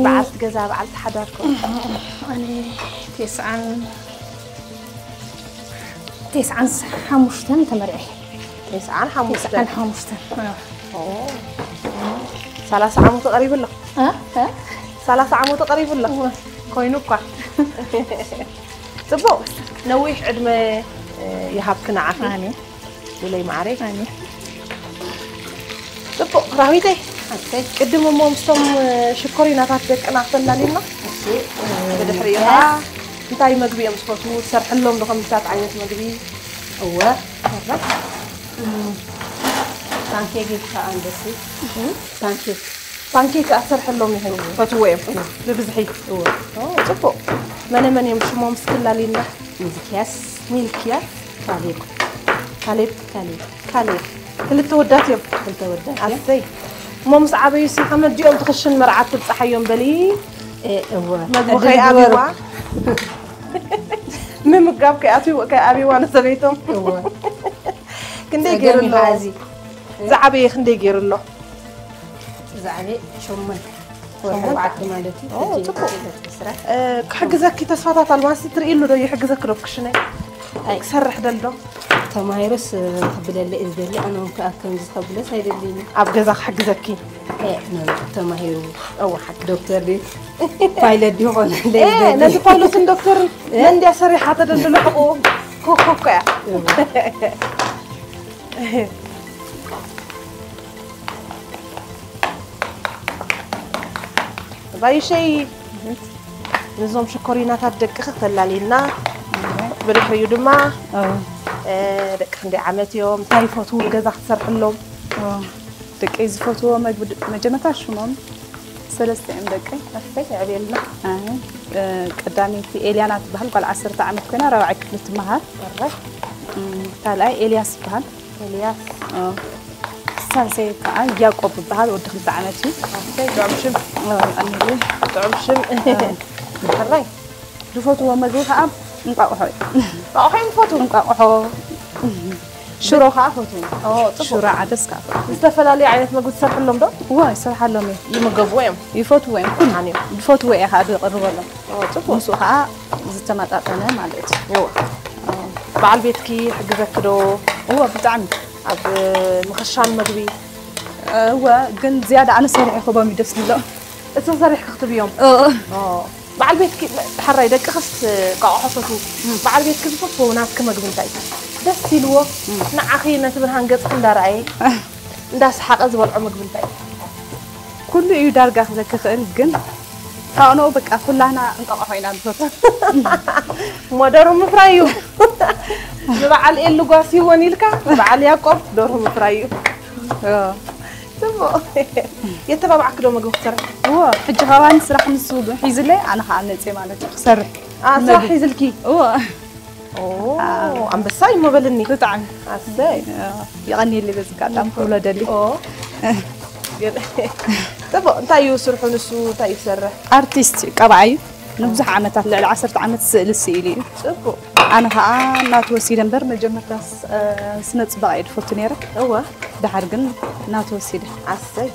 በዓልቲ ገዛ በዓልቲ ሓዳር ኮ ኣነ ቴስዓን ቴስዓን ሓሙሽተን ተመርዒ ቴስዓን ሓሙሽተን ቴስዓን ሓሙሽተን ሰላሳ ዓመቱ ቀሪቡ ኣሎ እ? እ? ሰላሳ ዓመቱ ቀሪቡ ኣሎ ኮይኑ እኳ ፅቡቕ ነዊሕ ዕድመ ይሃብኪ ንዓኺ ኣሜን ሉለይ ማዓረይ ኣሜን ራህዊተይ፣ ኣሰይ። ቅድም እሞ ምስቶም ሽኮሪናታት ደቅና ክተላልዩና? እሺ። ብድሕሪኡ ኸዓ እንታይ መግቢ እዮም ዝፈትዉ? ትሰርሕሎም ዶ ከምዚታት ዓይነት መግቢ? እወ። እወ። እም፣ ፓንኬክ ከዓ እንደሲ። እም? ፓንኬክ። ፓንኬክ ኣሰርሕሎም ይኸው። ፈትዎ እዮም። እወ። ብብዝሒ። እወ። ኦ፣ ጽቡቕ። መነ መን እዮም ሽሞም እስኪ ላልዩና? ሚልክያስ። ሚልክያስ። ካሌብ። ካሌብ። ካሌብ። ካሌብ። ክልተ ወዳት እዮም። ክልተ ወዳት እዮም። ኣሰይ። እሞ ምስ ዓበዩ ሲ ከመዲኦም ትኽሽን መርዓት ትብጽሓዮም በሊ። እ፣ እወ። መግቢ ዕድል ከይኣብይዋ። ይግበረኩም። ምምጋብ ከይኣትዩ-፣ ከይኣብይዋ ንሰበይቶም። እወ። ክንደይ ጸገም ገይሩ ኣሎ? ይበኣዚ። ዝዓበየ ክንደይ ገይሩ ኣሎ? ዝዓበየ ሸሞንተ። ሸሞንተ? ሸሞንተ ማለት እዩ። ኦ፣ ሕጂ ጽቡቕ። ዕስራ። እ፣ ክሕግዘኪ ተስፋታት ኣልማሲ ትርእይሉ ዶ? ይሕግዘኪ ዶ ክሽነይ? ኣይ። ክሰርሕ ደሎ? ተማሂሮስ ክብለለ እዩ ዝደሊ። ኣነ እውን ከኣ ከምዚ ከብለስ ኣይደልይን። ኣብ ገዛ ክሕግዘኪ? እ፣ መን ተማሂሩ? እወ፣ ሓቂ። ዶክተር ድዩ? ፓይለት ድዩ ኾነ? እ፣ ነዚ ፓይሎትን ዶክተርን እ? መን ድያ ሰሪሓ ተደልድሎ ሕቑኡ? ኮኮኮ እያ። እወ። ባይሸይ፣ ነዞም ሽኮሪናታት ደቅኺ ክተላልይና፣ እወ። ብድሕሪኡ ድማ፣ እወ። እ፣ ደቂ ክንደይ ዓመት እዮም? እንታይ ይፈትዉ ገዛ ክትሰርሕሎም? እወ። ደቀይ ዝፈትዎ መግቢ ድ-፣ መጀመርታ ሽሞም ሰለስተ እዮም ደቀይ። ኣሰይ፣ የዕብየልና። ኣይ፣ እ፣ ቀዳመይቲ ኤልያና ትበሃል፣ ጓል ዓሰርተ ዓመት ኮይና፣ ራብዓይ ክፍሊ ትመሃር። ኣረ። እም፣ ካልኣይ ኤልያስ ይበሃል። ኤልያስ። ኦ። ሳልሳይ ከዓ ያዕቆብ ይበሃል፣ ወዲ ክልተ ዓመት እዩ። ኣሰይ፣ ጥዑም ሽም። ኦ፣ የቐንየለይ። ጥዑም ሽም። ኦ። ሕራይ። ዝፈትዎ መግቢ ከዓ እንቋቑሖ እዩ። እንቋቑሖ እዮም ዝፈትዉ? እንቋቑሖ። ሽሮ ከዓ ፈትዉ። ኦ፣ ጽቡቕ። ሽሮ ዓደስ ከዓ ፈትዉ። ዝተፈላለዩ ዓይነት መግቢ ትሰርሕሎም ዶ? እወ፣ ይሰርሓሎም እየ። ይምገብዎ እዮም? ይፈትዎ እዮም፣ ኩሉ። ኣነ እዮም። ዝፈትዎ እየ ከዓ ዝቕርበሎም። ኦ፣ ጽቡቕ። ምስኡ ከዓ ዝተመጣጠነ ማለት እዩ። እወ። ኦ። በዓል ቤትኪ ይሕግዘኪ ዶ? እወ፣ ብጣዕሚ። ኣብ ምኽሻን መግቢ? እወ፣ ግን ዝያዳ ኣነ ሰሪሐ ክህቦም እዩ ደስ ዝብሎም። እሶም ሰሪሕኪ ክትብዮም? ኦ። ኦ። በዓል ቤትኪ፣ ሕራይ ደቅኽስ እንቋቑሖ ፈትዉ። እም። በዓል ቤትኪ ዝፈትዎ ናትኪ መግቢ እንታይ እዩ? ደስ ኢልዎ፣ እም። ንዓኺ ነቲ ብርሃን ገጽኪ እንዳረኣየ፣ እንዳሰሓቐ ዝበልዖ መግቢ እንታይ እዩ? ኩሉ እዩ ዳርጋ ክብለኪ ይኽእል፣ ግን ካብኡ በቃ ኩላህና እንቋቑሖ ኢና ንፈትዎ። እሞ ደርሁ ምፍራይ እዩ። ንበዓል ኤሉ ጓስይወን ኢልካ፣ ንበዓል ያዕቆብ ደርሁ ምፍራይ እዩ። ኦ። ጽቡቕ። የተባብዓኪ ዶ መግቢ ክትሰርሒ? እዎ፣ ሕጂ ካባኒ ስራሕ ንሱ ሒዙለይ፣ ኣነ ኸኣ መጽየ ማለት እዩ፣ ክሰርሕ። ኣ፣ ስራሕ መግቢ። ሒዝልኪ? እዎ። ኦ፣ ኣንበሳ እዩ እሞ በልኒ። ብጣዕሚ። ኣሰይ። ኦ፣ የቐንየለይ በዚ ኣጋጣሚ ክብሎ ደሊ። ኦ። ጽቡቕ፣ እንታይ እዩ ስርሑ ንሱ? እንታይ እዩ ዝሰርሕ? ኣርቲስት እዩ፣ ቀባኣይ እዩ። ንብዙሕ ዓመታት፣ ልዕሊ ዓሰርተ ዓመት ስእሊ ስኢሉ እዩ። ጽቡቕ። ኣነ ኸኣ እናተወሲደ እምበር መጀመርታ ስ-፣ እ፣ ስነ ጽባቐ እየ ዝፈቱ ነይረ። እወ። ደሓር ግን እናተወሲደ ኣሰይ።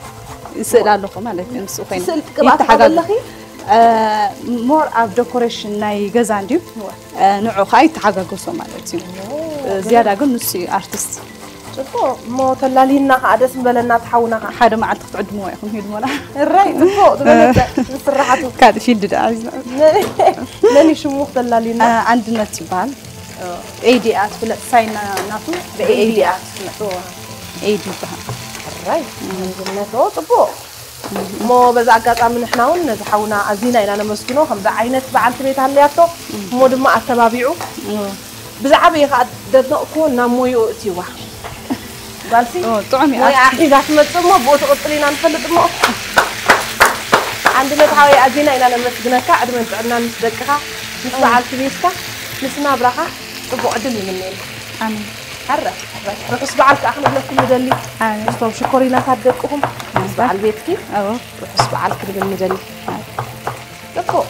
ይስእል ኣለኹ ማለት እዩ፣ ምስኡ ኮይነ። ስእል ቅብኣት ይተሓጋገ-፣ ኣለኺ? እ፣ ሞር ኣብ ዶኮሬሽን ናይ ገዛ እንድዩ። እወ። እ፣ ንዑ ኸኣ ይተሓጋገሶ ማለት እዩ። ኦ፣ እ፣ ዝያዳ ግን ንሱ እዩ ኣርቲስት። ጽቡቕ። እሞ ተላሊና ኸኣ ደስ ምበለና፣ ተሓውና ኸኣ። ሓደ መዓልቲ ክትዕድምዎ ኢኹም፣ ሂድሞና። እራይ፣ ጽቡቕ ዝበለጸ ምስራሓቱ። ካልእ ፊልድ ደኣ ሒዝና። መን፣ መን እዩ ሽሙ ክተላልዩና? እ፣ ኣንድነት ይበሃል። ኦ። ኤዲ እያ ትፍለጥ፣ ሳይና ናቱ ብኤዲ ብኤዲ እያ እያ። ትፍለጥ። ኦ። ኤዲ ይበሃል። እራይ፣ ኣንድነት። ኦ፣ ጽቡቕ። እሞ በዚ ኣጋጣሚ ንሕና እውን ነዚ ሓውና ኣዚና ኢና ነመስግኖ። ከምዚ ዓይነት በዓልቲ ቤት ሃልያቶ፣ እሞ ድማ ኣተባቢዑ። ኦ። ብዝዓበየ ኸኣ ደድነቕኩዎ ናብ ሞይኡ እትይዋ። ጓልሲ ኦ፣ ጥዑም እዩ። ሞያ ሒዛ ትመጽእ እሞ ብኡ ትቕጽል ኢና ንፈልጥ እሞ። ኣንድነት ሓወይ ኣዚና ኢና ነመስግነካ። ዕድመን ጥዕናን ምስ ደቅኻ፣ ምስ ኦ። በዓልቲ ቤትካ፣ ምስ ናብራኻ ጽቡቕ ዕድል ይምነየልካ። ኣሜን። ኣረ፣ ኣረ፣ ርሑስ በዓል ከኣ ክንብለኩም ንደሊ። ኣሜን። ምስቶም ሽኮሪናታት ደቅኹም፣ ምስ ኣሜን። በዓል ቤትኪ፣ ኣዎ። ርሑስ በዓል ክንብል ንደሊ። ኣሜን። ጽቡቕ።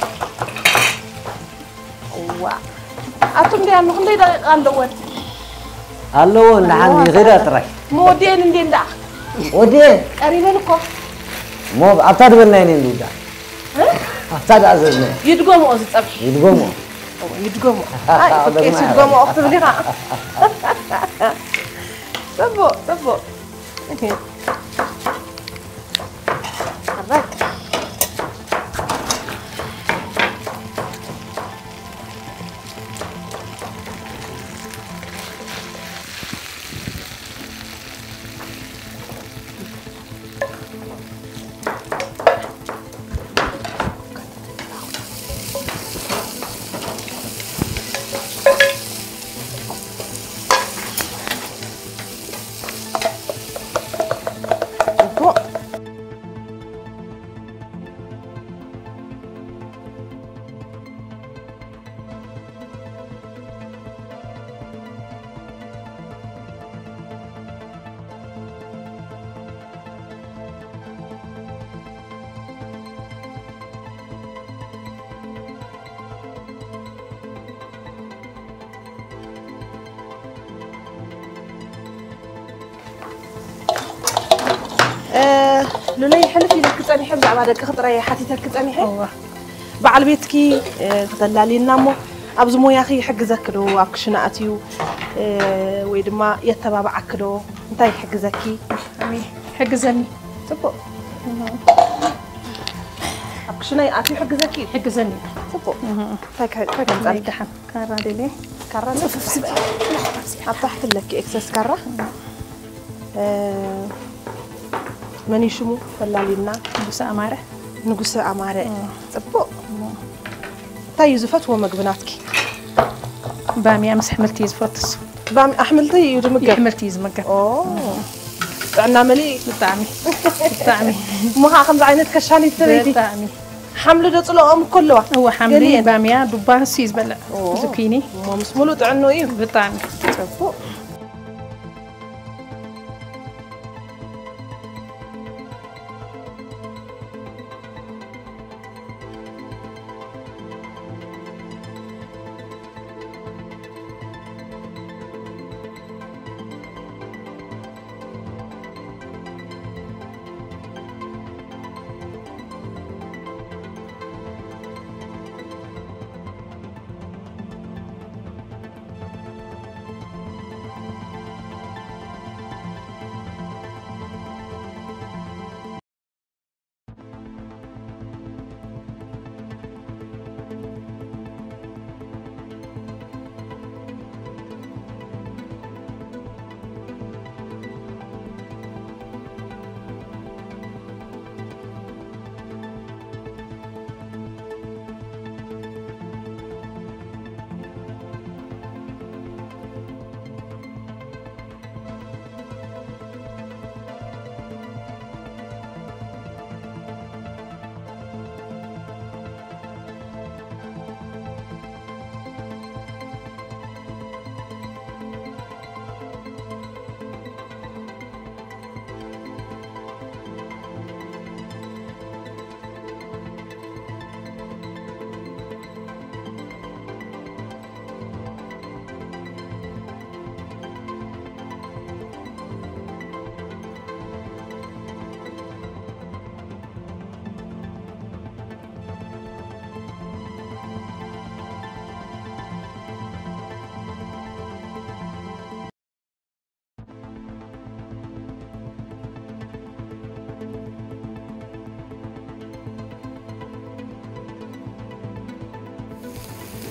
እዋ። ኣቱም ደኣ ክንደይ ደቂቃ ኣለወን? ኣለዎ፣ ንሓን ኣለዎ፣ ይኽዳ ኣለዎ። ጥራይ። መወዲኤን እንዴ እንዳ? ወዲኤን? ቀሪበን እኮ። እሞ ኣብታ ድበልናየን እንዲ እንዳ? እ? ኣብታ ደኣ ዘዝነ። ይድገምኦ ዝጸብሒ። ይድገምኦ። እዎ፣ ይድገምኦ። ኣይ፣ ፍቄስ ይድገምኦ ክትብል ኢኻ። ጽቡቕ፣ ጽቡቕ። ኣራይ። ሉለይ ሕልፍ ኢለኪ ጸኒሐ፣ ብዛዕባ ደቅኺ ጥራይ ሓቲተኪ ጸኒሐ። እዋ። በዓል ቤትኪ፣ እ፣ ክተላልየና እሞ፣ ኣብዚ ሞያኺ ይሕግዘኪ ዶ? ኣብ ክሽነ ኣትዩ፣ እ፣ ወይ ድማ የተባብዓኪ ዶ? እንታይ ይሕግዘኪ? ኣሜ፣ ይሕግዘኒ። ጽቡቕ። ኣብ ክሽነ ኣትዩ ይሕግዘኪ? ይሕግዘኒ። ጽቡቕ። እህ። እንታይ ከ-፣ እንታይ ከምጻልኪ? ደሓን። ካራ ደልየ። ካራ ጽፉፍ ዝበለ። ኣብ ታሕቲ ኣለኪ ኤክሰስ ካራ። እ፣ መን እዩ ሽሙ? ፈላሊና። ንጉሰ ኣማረ። ንጉሰ ኣማረ። እም። ጽቡቕ። እም። እንታይ እዩ ዝፈትዎ መግቢ ናትኪ? ባምያ ምስ ኣሕምልቲ እዩ ዝፈትስ። ባም-፣ ኣሕምልቲ እዩ ዝምገብ? ኣሕምልቲ እዩ ዝምገብ። ኦ። እም። ጥዕና መሊእ። ብጣዕሚ። ብጣዕሚ። እሞ ኸዓ ከምዚ ዓይነት ከሻኒት ሰበይቲ። ብጣዕሚ። ሓምሊ ዶ ጽልኦም እኮ ኣለዋ? እወ፣ ሓምሊ፣ ገሊአን። ባምያ፣ ዱባ፣ እሱ እዩ ዝበልዕ። ኦ። ዙኪኒ። እሞ ምስ ሙሉእ ጥዕንኡ እዩ። ብጣዕሚ። ጽቡቕ።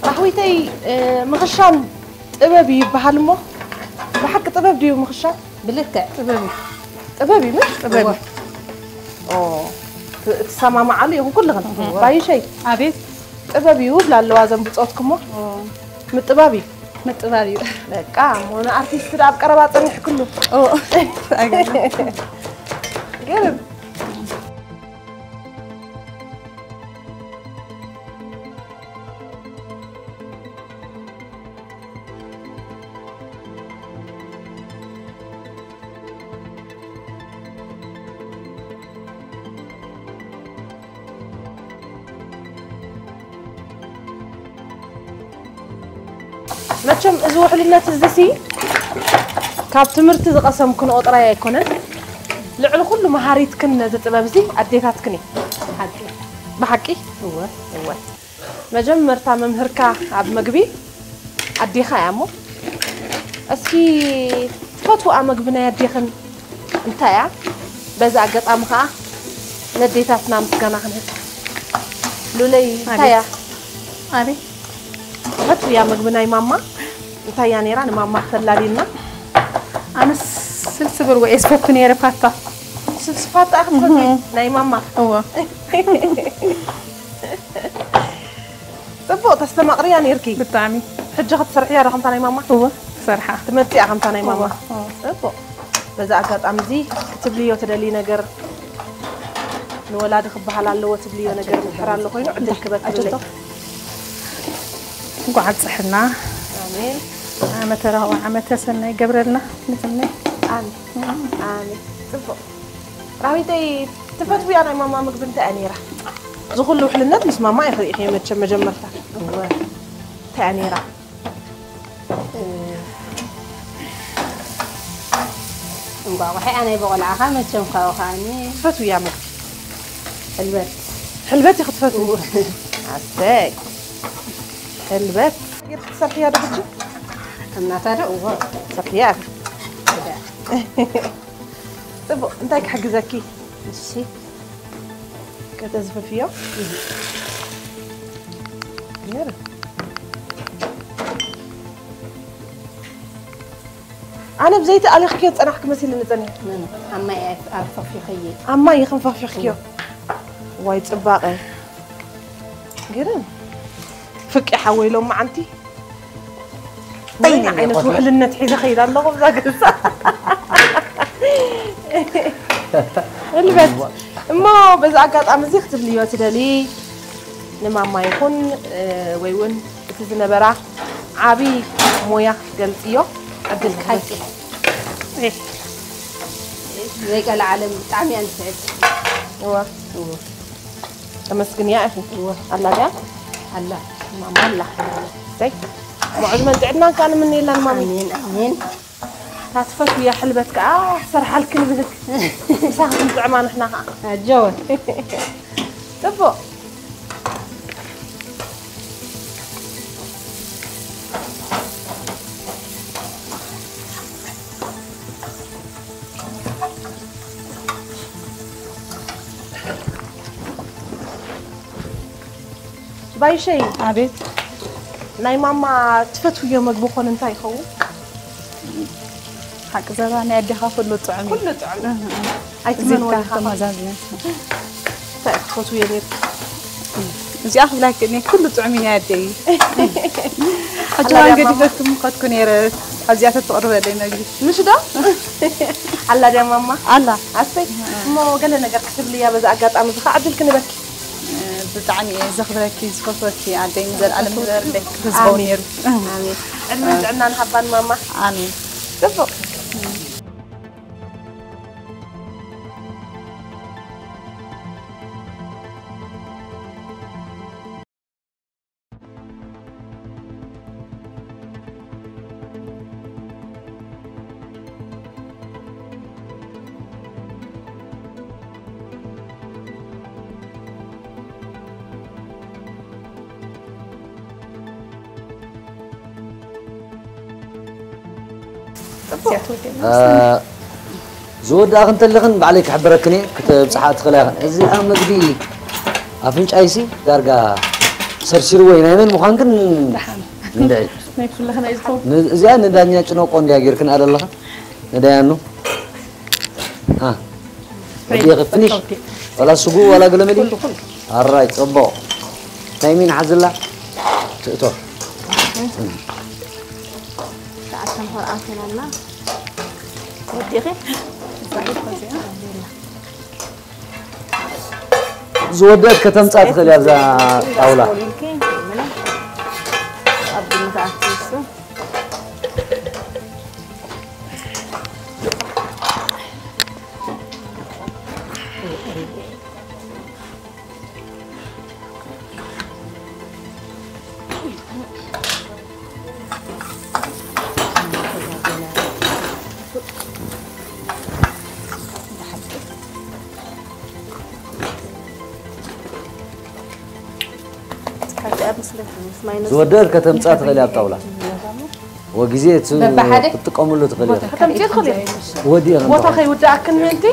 ኣሕዊተይ፣ እ፣ ምኽሻን ጥበብ እዩ ይበሃል እሞ፣ ብሓቂ ጥበብ ድዩ ምኽሻን? ብልክዕ። ጥበብ እዩ። ጥበብ እዩ፣ ምሽ? ጥበብ እወ። እዩ። ኦ፣ ት-፣ ትሰማማዓሉ ኢኹም ኩልኽን? እወ። ባይሸይ? ኣቤት። ጥበብ እዩ ብላ ኣለዋ እዘን ብጾትኩሞ። ኦ። ምጥባብ እዩ። ምጥባብ እዩ። በቃ፣ እሞ ንኣርቲስት ደኣ ኣብ ቀረባ ጸኒሕክሉ። ኦ፣ ኣይገርም። ገርም። መቸም እዚ ውሕልነት እዚሲ ካብ ትምህርቲ ዝቐሰምክንኦ ጥራይ ኣይኮነን። ልዕሊ ኩሉ መሃሪትክን ነዚ ጥበብ እዚ ኣዴታትክን እየን። ሓቂ። ብሓቂ? እወ። እወ። መጀመርታ መምህርካ ኣብ መግቢ ኣዴኻ እያ እሞ፣ እስኪ ትፈትውኣ መግቢ ናይ ኣዴኽን እንታይ እያ? በዚ ኣጋጣሚ ኸኣ ነዴታትና ምስጋና ክንህብ። ሉለይ፣ እንታይ እያ? ኣቤት። ኣቤት። ትፈትውያ መግቢ ናይ ማማ? እንታይ እያ ነይራ ንማማ ክተላልየና? ኣነስ ስልሲ ብርጎ እየ ዝፈቱ ነይረ፣ ፋታ። ስልሲ ፋታ ክትፈትዊ? እህ። ናይ ማማ? እወ። ጽቡቕ ተስተማቕርያ ነይርኪ። ብጣዕሚ። ሕጂ ክትሰርሕያ ዶ ከምታ ናይ ማማ? እወ፣ ክሰርሓ። ትመርጽያ ከምታ ናይ ማማ? እወ፣ እወ። ጽቡቕ። በዚ ኣጋጣሚ እዚ ክትብልዮ ትደልዪ ነገር፣ ንወላዲ ክበሃል ኣለዎ ትብልዮ ነገር እንድሕር ኣሎ ኮይኑ ዕድል ክበክለይ። ኣጆቶ። እንኳዕ ኣብፀሐና። ኣሜን። ዓመተ ራህዋ ዓመተ ሰናይ ይገብረልና ንትምነይ። ኣሜን። ኣሜን። ጽቡቕ። ራህዊተይ፣ ትፈትውያ ናይ ማማ ምግቢ እንታይ እያ ነይራ? እዚ ኩሉ ውሕልነት ምስ ማማ ኢኺ ርኢኽዮ መቸም መጀመርታ። እወ። እንታይ እያ ነይራ? እ፣ እንቋቑሖ ኣነ ብቆልዓኻ መቸም ካብኡ ከኣኒ ትፈትውያ ምግቢ? ሕልበት። ሕልበት ኢኺ ትፈትዊ? ኣሰይ። ሕልበት ጌርኪ ትሰርሕያ ዶ ሕጂ? ከም ናታ ዶ? እዎ። ትሰርሕያ ኢኺ? ግዳ። ጽቡቕ፣ እንታይ ክሕግዘኪ? እሺ። ከተዝፈፍዮ? ገይረ። ኣነ ብዘይቲ ኣሊኽክዮ ዝጸናሕኩ መሲልኒ ጸኒሑ። መን? ኣብ ማይ ኣርፈፊኽዮ። ኣብ ማይ ኢኽን ፈፊኽክዮ። ዋይ ጽባቐ። ግርም። ፍቂ ሓወይ ሎም መዓንቲ። እንታይ ዓይነት ውሕልነት ሒዘ ኸይድ ኣለኹ ብዛ ገዛ። ሕልበት። እሞ በዚ ኣጋጣሚ እዚ ክትብልዮ ትደሊ ንማማ ይኹን ወይ እውን እቲ ዝነበራ ዓቢ ሞያ ክትገልጽዮ ዕድል ክህበኪ። ሓቂ። ዘይቀልዓለም ብጣዕሚ እያ ንስሕት። እዋ። እዎ። ተመስግንያ ኢኺ። እዎ። ኣላ ድያ? ኣላ። ማማ ኣላ። ሰይ። ሙዑ ዕድመን ጥዕናን ከኣ ንምነየላ ንማሚ። ኣሜን ኣሜን። እታ ትፈትውያ ሕልበት ከኣ ክሰርሓልኪ ንብህግ። ምሳኺ ክንጥዕማ ንሕና ከኣ። ኣጆወ። ጽቡቕ። ባይሸይ ኣቤት። ናይ ማማ ትፈትውዮ መግቢ ኾን እንታይ ይኸውን? ሓቂ ዘራ ናይ ኣዴኻ ኩሉ ጥዑም እዩ። ኩሉ ጥዑም። ኣይትመንዎ ዲኻ? ተመዛዝነ። እንታይ ትፈትውዮ ነይርኪ? እዚኣ ክብላኪ እኔ ኩሉ ጥዑም እዩ ናይ ኣደይ። ሕጂ ዋን ገዲፈኩም ከድኩ ነይረ። ኣብዚኣ ተትቕርበለይ መግቢ። ምሽ ዶ? ኣላ ድያ ማማ? ኣላ። ኣሰይ። እሞ ገለ ነገር ክትብልያ በዚ ኣጋጣሚ እዚ ከዓ ዕድል ክንበኪ። ብጣዕሚ እየ ዘኽብረኪ ዝፈትወኪ ኣደይ ንዘለኣለም ንበርለይ ክዝኸውን ነይሩ። ኣሜን። ዕድመን ጥዕናን ሃባን ማማ። ኣሜን። ጽቡቕ። ዝወዳእኺ እንተለኽን ባዕለይ ክሕብረክን እየ፣ ክተብፅሓ ትኽእላ ኢኽን። እዚኣ ምግቢ ኣፍንጫይሲ ዳርጋ ሰርሲርዎ እዩ። ናይ መን ምዃንክን እንድዒ። እዚኣ ንዳኛ ጭነቆ እንድያ ጌርክን ኣለኻ። ንዳያኑ ወዲኺ ፍኒሽ ዋላ ስጉ ዋላ ገለመሊ ኣራይ ፅቡቕ ናይ ሚን ሓዝላ ትእቶ ሰዓት ተንኮር ኣተናልና ወዲኺ ዝወደት ከተምፃ ትኽእል እያ ኣብዛ ጣውላ ኣብ ግምት ኣትሱ ዝወደድ ከተምፃ ትኽእል ኣብ ጣውላ ወግዜ ክትጥቀምሉ ትኽእል ኢኻ ወዲእ ቦታ ከይውዳእክን ምእንቲ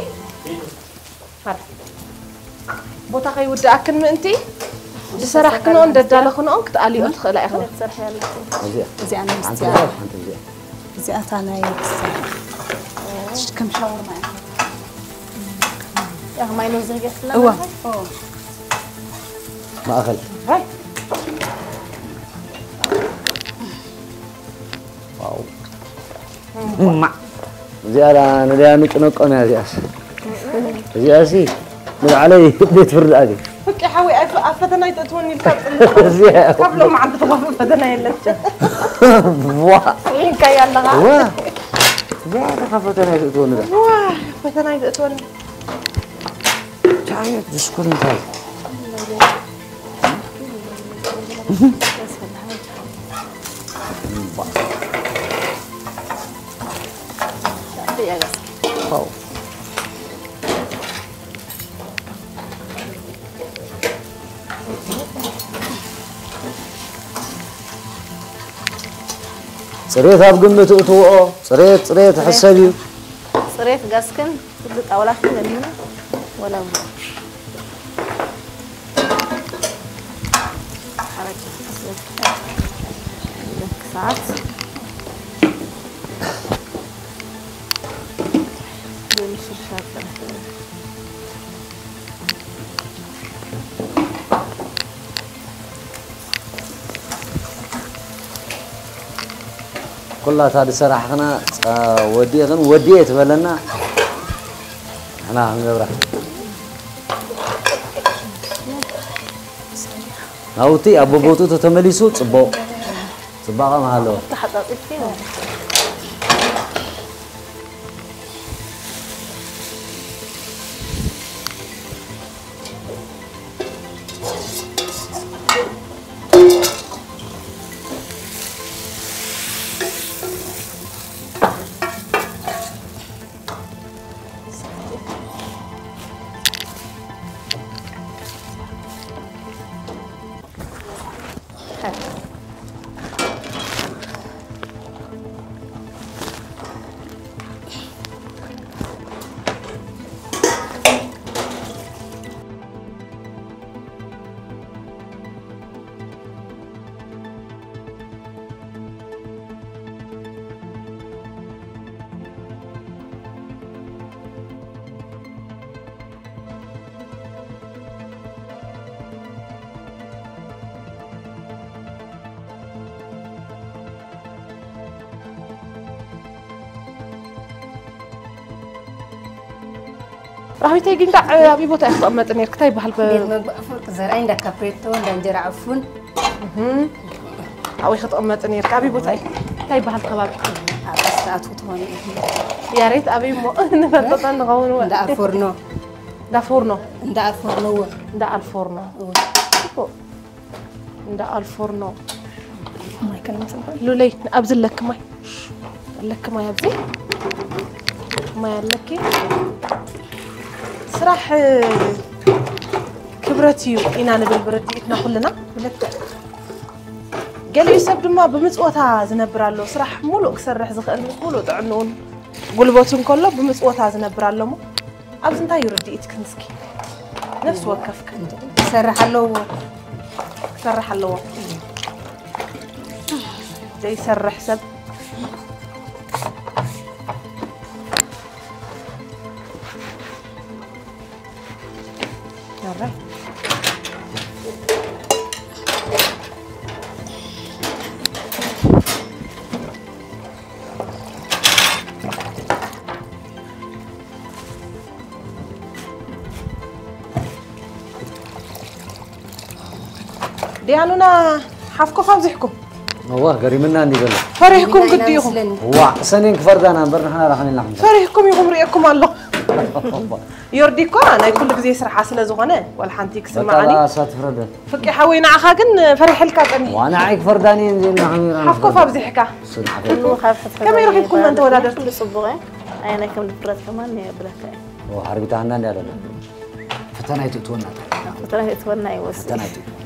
ቦታ ከይውዳእክን ምእንቲ ዝሰራሕክንኦን ደዳለኽንኦን ክትኣልዮ ትኽእላ ኢኽን እዚኣ ናይ እዚኣ እታ ናይ ክስተ ከም ሻወር ማለት ያው ማይኖ ዘይገስላ እዋ ማእኸል ዋው እማ እዚኣ ንዳያ ንጭነቆም እያ እዚኣስ እዚኣሲ ንባዕለይ ቤት ፍርዲ ኣገኝ በቃ ሓወይ ኣብ ፈተና ይተእትወኒ ኢልካ ካብ ሎማዓንቲ ተኸፍእ ፈተና የለን ዋ ኢልካ ኣለኻ ዋ እዚኣ ተኸፈተና ይተእትወኒ ዳ ፈተና ይተእትወኒ ቻየት ድስኩር እንታይ ዋው። ጽሬት ኣብ ግምት እትውኦ፣ ጽሬት፣ ጽሬት ሕሰብ እዩ። ጽሬት ጋስክን ኩሉ ጣውላክን ለሚኑ ወላ እምበር። ሓረግ ክሳት ብምሽርሻር ጥራሕ። ኩላታ ዝሰራሕኽና፣ ጸ-፣ ወዲእኽን ወዲኤ ትበለና፣ ንሕና ክንገብራ። ናውቲ ኣብ ቦቦቱ ተተመሊሱ ጽቡቕ፣ ጽባቐ ምሃለዎ። ተሓጻጺፍኪ ማለት እዩ። ራህዊተይ፣ ግን ካዕ ኣበይ ቦታ ኢኺ ትቕመጢ ነይርኪ? እንታይ ይበሃል? በ- ቤት መግቢ ኣፈወርቂ ዘርኣይ፣ እንዳ ካፕሬቶ፣ እንዳ እንጀራ ዕፉን። እህም። ኣብኡ ኢኺ ትቕመጢ ነይርኪ? ኣበይ ቦታ እዩ? እንታይ ይበሃል ከባቢ? ኣብ ርእሲ ትኣትዉ ትኾኑ ኢኹም። ያሬት ኣበይ እሞ? ንፈልጦ እንዳ ንኸውን ወ- እንዳ ኣልፎርኖ። እንዳ ፎርኖ። እንዳ ኣልፎርኖ እወ። እንዳ ኣልፎርኖ። እወ። ጽቡቕ። እንዳ ኣልፎርኖ። ማይ ከነምጽእ ንኽእል? ሉለይ፣ ኣብዚ ኣለኪ ማይ። ኣለኪ ማይ ኣብዚ። ማይ ኣለኪ። ስራሕ ክብረት እዩ ኢና ንብል ብርድኢትና ኩልና። ብልክዕ። ገሊኡ ሰብ ድማ ብምጽወታ ዝነብር ኣሎ። ስራሕ ሙሉእ ክሰርሕ ዝኽእል ምስ ሙሉእ ጥዕንኡን ጉልበቱን ከሎ ብምጽወታ ዝነብር ኣሎ እሞ ኣብዚ እንታይ እዩ ርድኢትክን እስኪ? ነፍሲ ወከፍክን። ክሰርሕ ኣለዎ። ክሰርሕ ኣለዎ። ዘይሰርሕ ሰብ። ኣረ። ዲያኑና ሓፍኮፍ ኣብዚሕኩም። እዋ፣ ገሪምና እንዲ ዘሎ። ፈሪሕኩም ግዲ ኢኹም። ዋ፣ ሰኔን ክፈርዳና እምበር ንሕና ራሕሚልና ክንፈ- ፈሪሕኩም ኢኹም ርእየኩም ኣሎ። ዮርዲ እኳ ናይ ኩሉ ግዜ ስርሓ ስለ ዝኾነ፣ ዋላ ሓንቲ ክስምዓኒ። በቃ፣ እሳ ትፍረደን። ፍቂ ሓወይ፣ ንዓኻ ግን ፈሪሐልካ ጸኒሐ። ዋ፣ ንዓይ ክፈርዳኒ እየን ዜና ሓሚራ ሓፍኮፍ ኣብዚሕካ። እሱ ንዓኻ። ኩሉ ካብ ሕትፈት ከመይ ረኺብኩም መን ተወዳደርቲ? ኩሉ ጽቡቕ እየ። ኣየናይ ከም ዝፍረድ ከማን የብለካ እየ። ኦ፣ ሓርቢታ ሃና እንድያ ደላ። ፈተና ኣይትእትወና። ፈተና ኣይትእትወና እዩ ወሲ። ፈተና ኣይትእትወና።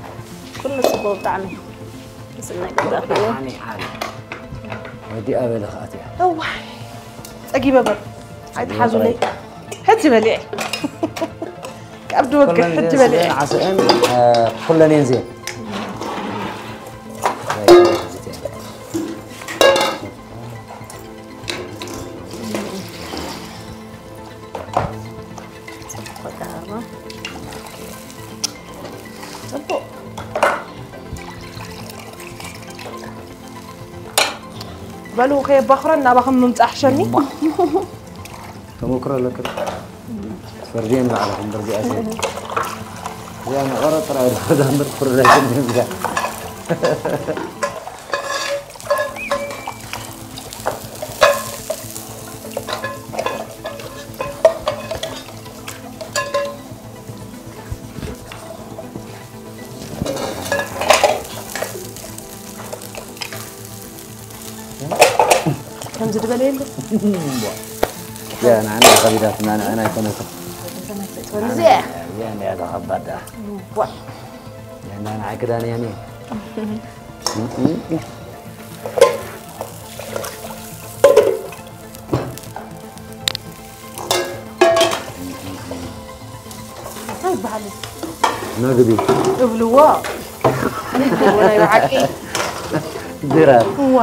ኩሉ ጽቡቕ ብጣዕሚ። ምስናይ ገዛእኽዎ። ብጣዕሚ ዓቢ። ወዲ ኣበለ ከኣትያ። እዋይ። ጸጊበ በር። ኣይትሓዙለይ። ሕጂ በሊዐ። ካብ ድወግሕ ኩለን ሕጂ ዜን በሊዐ። ስለን ዓስአን፣ እ፣ ኩለን እየን ዜን። ጽቡቕ። በሉ ከየባኽረን ናባኹም ምምጻእ ሕሸኒ። ተመክሮ ኣለክን። ፈርድየን ባዕልኹም በርዚኣ እዚኣ መቐረት ጥራይ ዝፈርዳ እምበር ፍርድ ኣይትንህም እዚኣ። ከምዚ ዝበለ የለ። እዚኣ ንዓና ከቢዳትና፣ ንዓና ኣይኮነትን። እዚኣ እዚኣ እንዲያ እታ ከባድ ደኣ። ዋ እዚኣ እንዳ ንዓይ ክዳን እያ እኒኣ። እንታይ ይበሃል? መግቢ እብልዎ። ናይ ብሓቂ ድራር። እዋ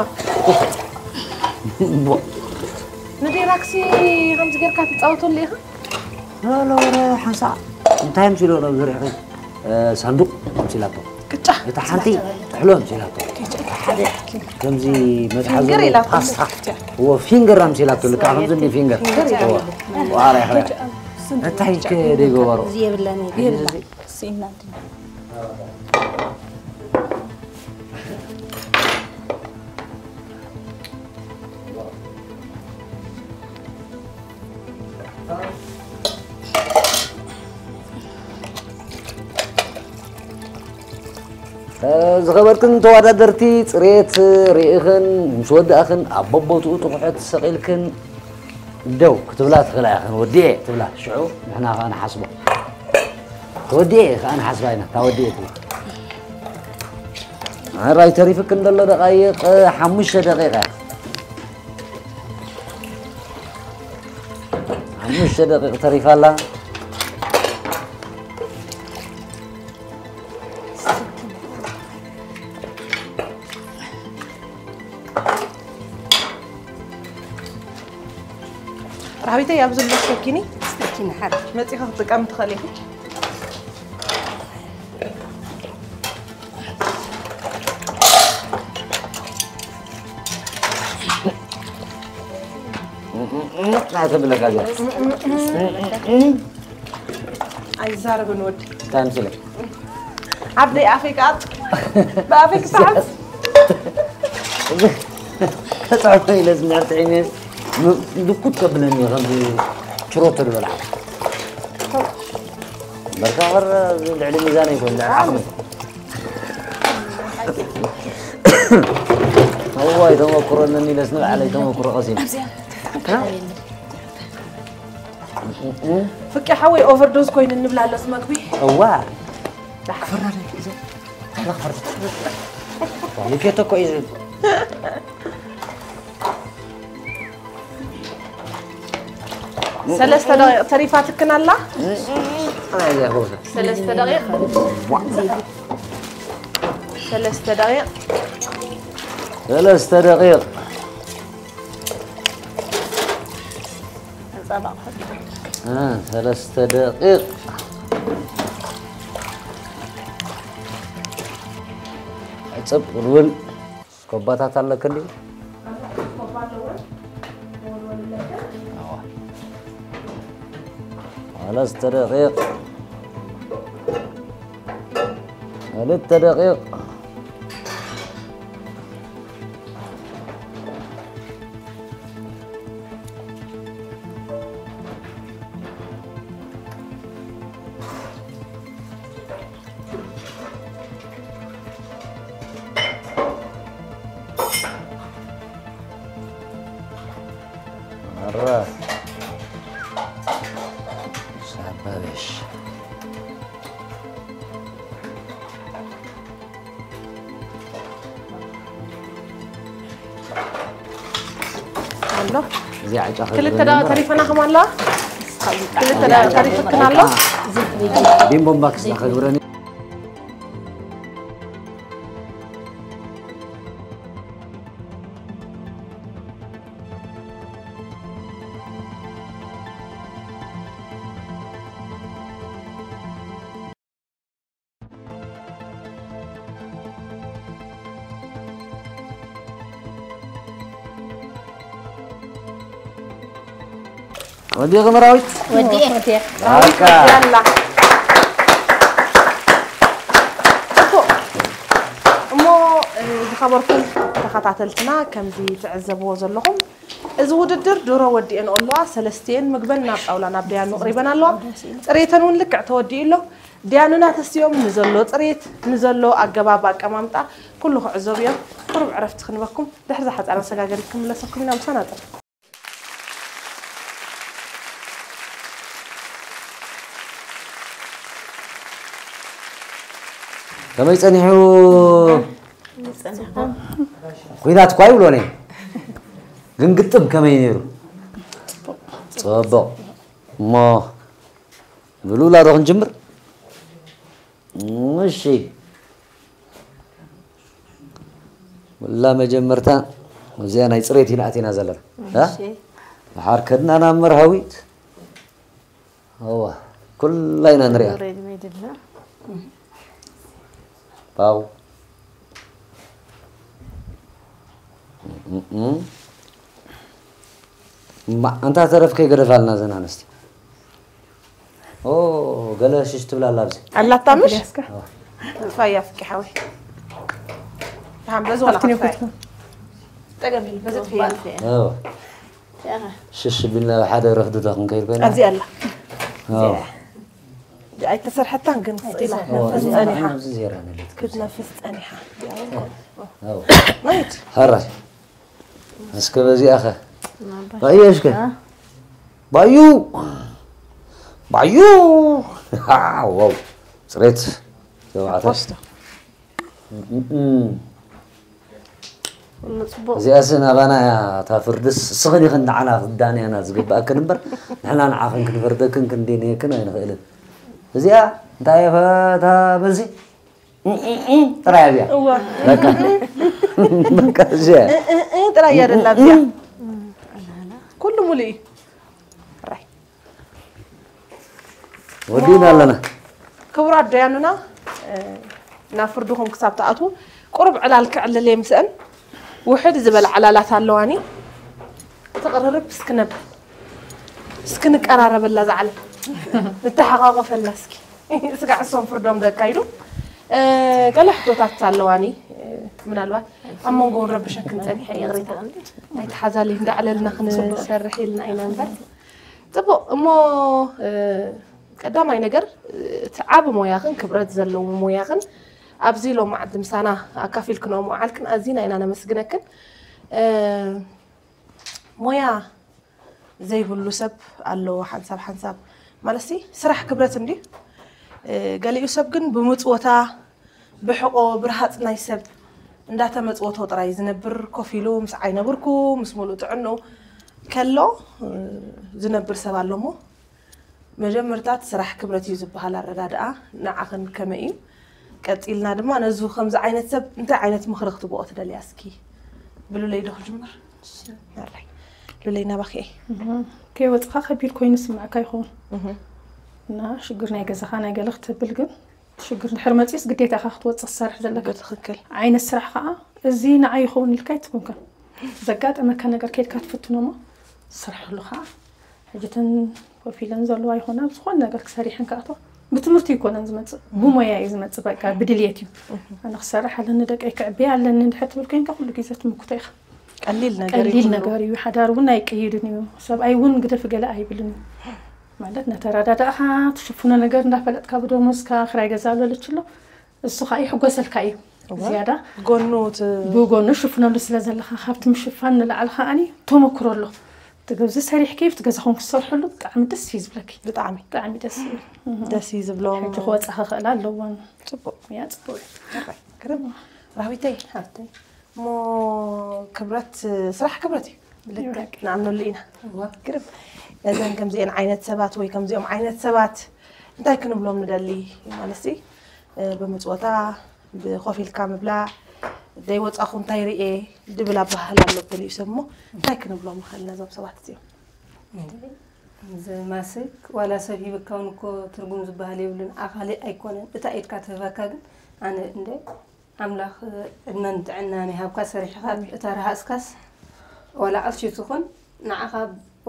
ንዴራክሲ ከምዚ ጌርካ ትፃወተሉ ኢኻ? ሎረ ሓንሳ እንታይ ምሲሎ ነው ዝርሕኺ ሳንዱቕ ምሲላቶ ቅጫ እታ ሓንቲ ጥሕሎ ምሲላቶ ሓደ ከምዚ መትሓዚ ፊንገር ኢላ ፓስታ እዎ ፊንገር ምሲላቶ ልካ ከምዚ እንዲ ፊንገር ዋራ ይኽእል እንታይ ከደይ ገበሮ እዚ የብላን እዩ። ይብላ ስኢና ዝኸበርክን ተወዳደርቲ ፅሬት ርኢኽን ምስ ወዳእኽን ኣብ በቦትኡ ጥቑሐት ሰቒልክን ደው ክትብላ ትኽእላ ኢኽን ወዲኤ ትብላ ሽዑ ንሕና ከዓ ንሓስቦ ተወዲኤ ከዓ ንሓስባ ኢና እታ ወዲኤ ትብላ ኣራይ ተሪፍክን ዘሎ ደቃይቕ ሓሙሽተ ደቂቃ ሓሙሽተ ደቂቕ ተሪፋ ኣላ ራቢተይ ኣብዚ ኣሎ ሰኪኒ ስኪን ሓደ መፂኻ ክትጥቀም ትኽእል ኢኺ ናተብለካ እዚኣ ኣይዛረብን ወዲ እንታይ ምስለይ ዓብደይ ኣፈይ ከዓ ብኣፈይ ክሰዓት ተፃዕኖ ኢለ ዝንድሕር ጥዒመ ድኩት ከብለኒ ከምዚ ችሮቶ ዝበልዓ በርካኸር ልዕሊ ሚዛን ኣይኮን ልዕሊ ዓቕሚ እዋይ ተመክሮ ኣለኒ ኢለስ ንባዕለይ ተመክሮ ቀሲም ፍቂ ሓወይ ኦቨርዶዝ ኮይኑ እንብላ ኣለስ መግቢ እዋ ክፈራሪ ይኬቶ እኮ እዩ ዝብል ሰለስተ ደቂቕ ተሪፋትክን ኣላ ኣይ ዘይ ሆሰ ሰለስተ ደቂቕ ሰለስተ ደቂቕ ሰለስተ ደቂቕ ተፀባቕ አ፣ ሰለስተ ደቂቕ ዕፅብ ውልውል ኮባታት ኣለክ እንዲ ሰለስተ ደቂቕ ክልተ ደቂቕ مرة شابة باش ኣሎ እዚኣ ዕጫ ክልተ ደቂቕ ተሪፈና ከም ኣለዋ ክልተ ደቂቕ ተሪፍክን ኣሎ ቢምቦምባ ክስላ ከግብረኒ ወዲኺ መራዊት ወዲኤ ባርካ ያላ እኮ እሞ ዝኸበርኩም ተኸታተልትና ከምዚ ትዕዘብዎ ዘለኹም እዚ ውድድር ድሮ ወዲኤን ኣለዋ ሰለስቲኤን ምግበን ናብ ጣውላ ናብ ደያኑ ቅሪበን ኣለዋ ፅሬተን እውን ልክዕ ተወዲኡ ኣሎ ደያኑና ተስቲኦም ንዘሎ ፅሬት ንዘሎ ኣገባብ ኣቀማምጣ ኩሉ ክዕዘቡ እዮም ቁሩብ ዕረፍቲ ክንበኩም ድሕሪ ዝሓፃረ መሰጋገሪት ክምለሰኩም ኢና ምሳና ጥር ከመይ ጸኒሑ? ኩናት እኳ ይብሎን እዮም። ግን ግጥም ከመይ ነይሩ? ጽቡቕ። እሞ ብሉላ ዶ ክንጅምር? እሺ። ወላ መጀመርታ እዚኣ ናይ ጽሬት ኢና ኣቲና ዘለና። እ? እሺ። ድሓር ከድና ናብ መርሃዊት። እዋ፣ ኩላ ኢና ንሪኣ። ሬድሜድ እና ባው። እም፣ እም። እማ፣ ኣንታ ተረፍ ከይገደፋልና ዘን ኣንስቲ። ኦ፣ ገለ ሽሽ ትብላ ኣላ ኣብዚ። ኣላታ ምሽ? ኣዎ። ጥፋያ ፍቂ ሓወይ። ሃም በዚ ወላ ኣብቲ ጥፋያ። ነኩትኩም። ጠገም ኢሉ፣ በዚ ጥፋያ። ኣዎ። ሽሽ ቢልና ሓደ ረፍዱ ዶ ክንከይድ ኮይና? ኣብዚ ኣላ። ኣዎ። ኣይተሰርሐታን ግን ስኢላ። ኣዎ፣ እዚ ጸኒሓ። ኣብዚ ዜራ ነለት። ክትነፍስ ጸኒሓ። ኣዎ። ናይት። ሃራይ። እስከ በዚኣ ኸ? ባዩ እስከ። ባዩ። ባዩ። ዋው። ጽሬት። ተባዕታይ። ፖስቶ። እም፣ እም። ኩሉ ጽቡቕ። እዚኣስ ናባና እያ እታ ፍርድስ፣ እስኽን ኢኽን ንዓና ክዳንያና ዝግብኣክን እምበር፣ ንሕና ንዓኽን ክንፈርደክን ክንዴንየክን ኣይንኽእልን። እዚኣ እንታይ እያ እታ መልሲ? እም፣ እም፣ እም፣ ጥራይ እያ እዚኣ። እዋ። በቃ። በቃ እዚኣ። እ፣ እ፣ እ፣ ጥራይ እያ ደላ እዚኣ። እም፣ እም። ኩሉ ሙሉእ እዩ። ጥራይ። ወዲእና ኣለና። ክቡራት ደያኑና፣ እ፣ ናብ ፍርድኹም ክሳብ ትኣትዉ፣ ቁሩብ ዕላል ክዕልል እየ ምስአን። ውሕድ ዝበላ ዕላላት ኣለዋኒ። ትቕርርብ እስኪ ነብል። እስኪ ንቀራረበላ ዝዓለም። ንተሓቋቆፈላ እስኪ። ስጋዕ እሶም ፍርዶም ዘካይዱ። እ፣ ገለ ሕቶታት ኣለዋኒ። እ፣ ምናልባት ኣብ መንጎ እውን ረብሸክን ጸኒሐ ይቕሬታ። ኣይትሓዛለይ፣ እንዳዕለልና ክንሰርሕ ኢልና ኢና እምበር። ጽቡቕ፣ እሞ፣ እ፣ ቀዳማይ ነገር፣ እ፣ እቲ ዓቢ ሞያኽን ክብረት ዘለዎ ሞያኽን ኣብዚ ሎማዓንቲ ምሳና ኣካፊልክንኦ ምውዓልክን ኣዚና ኢና ነመስግነክን። እ፣ ሞያ ዘይብሉ ሰብ ኣሎ ሓንሳብ ሓንሳብ። ማለትሲ፣ ስራሕ ክብረት እንድዩ። እ፣ ገሊኡ ሰብ ግን ብምጽወታ፣ ብሕቖ፣ ብርሃጽ ናይ ሰብ እንዳተመጽወቶ ጥራይ ዝነብር፣ ኮፍ ኢሉ ምስ ዓይነ ብርኩ፣ ምስ ሙሉእ ጥዕንኡ ከሎ፣ እ፣ ዝነብር ሰብ ኣሎ እሞ፣ መጀመርታ እቲ ስራሕ ክብረት እዩ ዝበሃል ኣረዳድኣ ንዓኽን ከመይ እዩ? ቀጺልና ድማ ነዙ ከምዚ ዓይነት ሰብ እንታይ ዓይነት ምኽሪ ክትብኦ ትደልያ እስኪ? ብሉለይ ዶ ክጅምር? እሺ። ኣራይ። ሉለይ ናባኺ እየ። እህ። ከይወጽኻ ከቢድ ኮይኑ ዝስምዐካ ይኸውን። እህ። እና ሽግር ናይ ገዛኻ ናይ ገለ ክትብል ግን ሽግር እንድሕር መጺኡስ ግዴታ ኢኻ ክትወጽእ ትሰርሕ ዘለካ። ብትኽክል። ዓይነት ስራሕ ኸኣ እዚ ንዓይ ይኸውን ኢልካ ኣይትኩንካን። ዘጋጠመካ ነገር ከይድካ ትፍትኖ እሞ ትሰርሐሉ ኸኣ። ሕጂ እተን ኮፍ ኢለን ዘለዋ ይኾና፣ ኣብ ዝኾነ ነገር ክሰሪሐን ክኣትዋ ብትምህርቲ ኣይኮነን ዝመጽእ፣ ብሞያ እዩ ዝመጽእ፣ በቃ ብድልየት እዩ። ኣነ ክሰርሕ ኣለኒ፣ ደቀይ ክዕብይ ኣለኒ እንድሕር ትብል ኮይንካ ኩሉ ግዜ ትምክቶ ኢኻ። ቀሊል ነገር እዩ ቀሊል ኩሉ። ነገር እዩ። ሓዳር እውን ኣይቅይድን እዩ። ሰብኣይ እውን ግደፊ ገለ ኣይብልን እዩ። ማለት፣ እናተረዳዳእኻ ትሽፍኖ ነገር እንዳፈለጥካ ብደሞዝካ ክራይ ገዛ ኣሎ ልችሎ፣ እሱ ኸኣ ይሕጎሰልካ እዩ። እወ። ዝያዳ ጎኑ እቲ ብጎኑ ሽፍነሉ ስለ ዘለኻ፣ ካብቲ ምሽፋን ንላዕሊ ኸኣኒ ተመክሮ ኣሎ። እቲ ገዛ ሰሪሕኪ፣ ኣብቲ ገዛኹም ክትሰርሕሉ ብጣዕሚ ደስ እዩ ዝብለኪ። ብጣዕሚ። ብጣዕሚ ደስ ይብል። እህ። ደስ እዩ ዝብሎ። ሕጂ ክወጻ ክኽእላ ኣለወን። ጽቡቕ። ያ፣ ጽቡቕ እዩ። ግርም። ራህዊተይ፣ ሓፍተይ። እሞ ክብረት፣ ስራሕ ክብረት እዩ። ብልክዕ። ንኣምነሉ ኢና። እወ። ግርም። ነዘን ከምዚአን ዓይነት ሰባት ወይ ከምዚኦም ዓይነት ሰባት እንታይ ክንብሎም ንደሊ? ማለትሲ፣ እ፣ ብምጽወታ፣ ብኮፍ ኢልካ ምብላዕ፣ ዘይወጻኹ እንታይ ርኤ ድብል ኣበሃህላ ኣሎ ገሊኡ ሰብ እሞ፣ እንታይ ክንብሎም ንኽእል ነዞም ሰባት እዚኦም? እንዴ፣ እዚ ማስክ ዋላ ሰብ ሂብካ እውን እኮ ትርጉም ዝበሃል የብሉን። ኣኻሊ ኣይኮነን። እታ ኢድካ ትህበካ ግን ኣነ እንደ ኣምላኽ ዕድመን ጥዕናን ይሃብካ፣ ሰሪሕኻ እታ ረሃጽካስ ዋላ ቅርሺ ትኹን ንዓኻ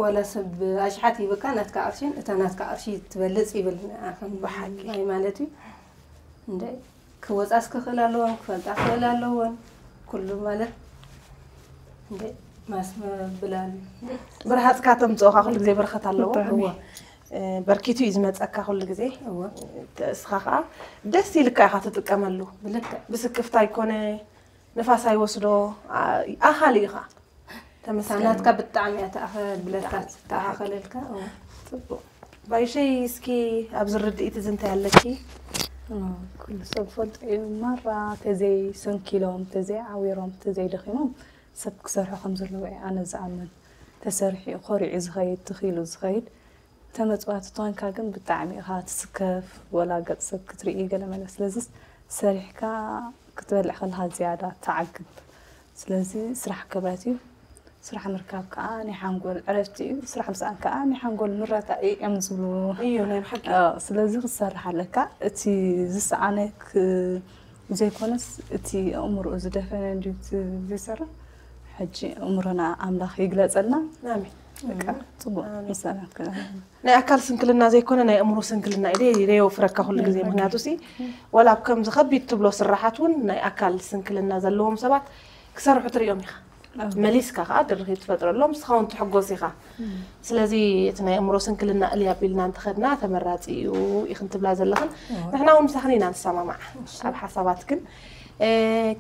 ዋላ ሰብ ኣሽሓት ሂብካ ናትካ ቅርሽን እታ ናትካ ቅርሺ ትበልጽ ይብል ንዓኽን ብሓቂ። ማይ ማለት እዩ። እንደ ክወጻስ ክኽእል ኣለወን፣ ክፈልጣ ክኽእል ኣለወን። ኩሉ ማለት እንደ ማስመብላል። ብርሃጽካ ተምጽኦኻ ኩሉ ግዜ በረኸት ኣለዎ። ብጣዕሚ። እወ። እ፣ በርኪቱ እዩ ዝመጸካ ኩሉ ግዜ። እወ። እስኻ ኸኣ ደስ ኢልካ ኢኻ ትጥቀመሉ። ብልክዕ። ብስክፍታ ኣይኮነ፣ ንፋስ ኣይወስዶ፣ ኣ-፣ ኣኻሊ ኢኻ። ተመስገን። ናትካ ብጣዕሚ እያ ተኣኸ-፣ ብለካ፣ ብጣዕሚ። ተኣኻኸለልካ። እወ። ጽቡቕ። ባይሸይ፣ እስኪ ኣብዚ ርድኢት እዚ እንታይ ኣለኪ? ኩሉ ሰብ ፈልጦ እዩ። ማራ ተዘይሰንኪሎም፣ ተዘይዓዊሮም፣ ተዘይደኺሞም ሰብ ክሰርሑ ከም ዘለዎ እየ ኣነ ዝኣምን። ተሰሪሑ እዩ ኮሪዑ ዝኸይድ፣ ትኺሉ ዝኸይድ። ተመጽዋቲ ተኾንካ ግን ብጣዕሚ ኢኻ ትስከፍ፣ ወላ ገጽ ሰብ ክትርኢ ገለ መለ። ስለዚስ ሰሪሕካ ክትበልዕ ከለኻ ዝያዳ ትዓግብ። ስለዚ ስራሕ ክብረት እዩ። ስራሕ ምርካብ ከዓ ናይ ሓንጎል ዕረፍቲ እዩ። ስራሕ ምስኣን ከዓ ናይ ሓንጎል ምረታ እዩ እዮም ዝብሉ። እዩ ናይ ብሓቂ ኣዎ፣ ስለዚ ክትሰርሕ ኣለካ። እቲ ዝሰኣነ ክ- ዘይኮነስ እቲ ኣእምሮኡ ዝደፈነ እንድዩ እቲ ዘይሰርሕ። ሕጂ ኣእምሮና ኣምላኽ ይግለጸልና። ኣሜን። በቃ ጽቡቕ ኣሜን። ንሰላም ከ- ናይ ኣካል ስንክልና ዘይኮነ ናይ ኣእምሮ ስንክልና ኢደ ደየውፍረካ ኩሉ ግዜ። ምክንያቱ ሲ ዋላ ኣብ ከምዚ ከቢድ ትብሎ ስራሓት እውን ናይ ኣካል ስንክልና ዘለዎም ሰባት ክሰርሑ ትሪኦም ኢኻ። መሊስካ ከዓ ድርኺት ትፈጥረሎም፣ ንስኻ እውን ትሕጎስ ኢኻ። ስለዚ እቲ ናይ ኣእምሮ ስንክልና እልይ ኣቢልና እንተኸድና ተመራፂ እዩ ኢኽን ትብላ ዘለኽን። ንሕና እውን ምሳኽን ኢና ንሰማማዕ ኣብ ሓሳባትክን።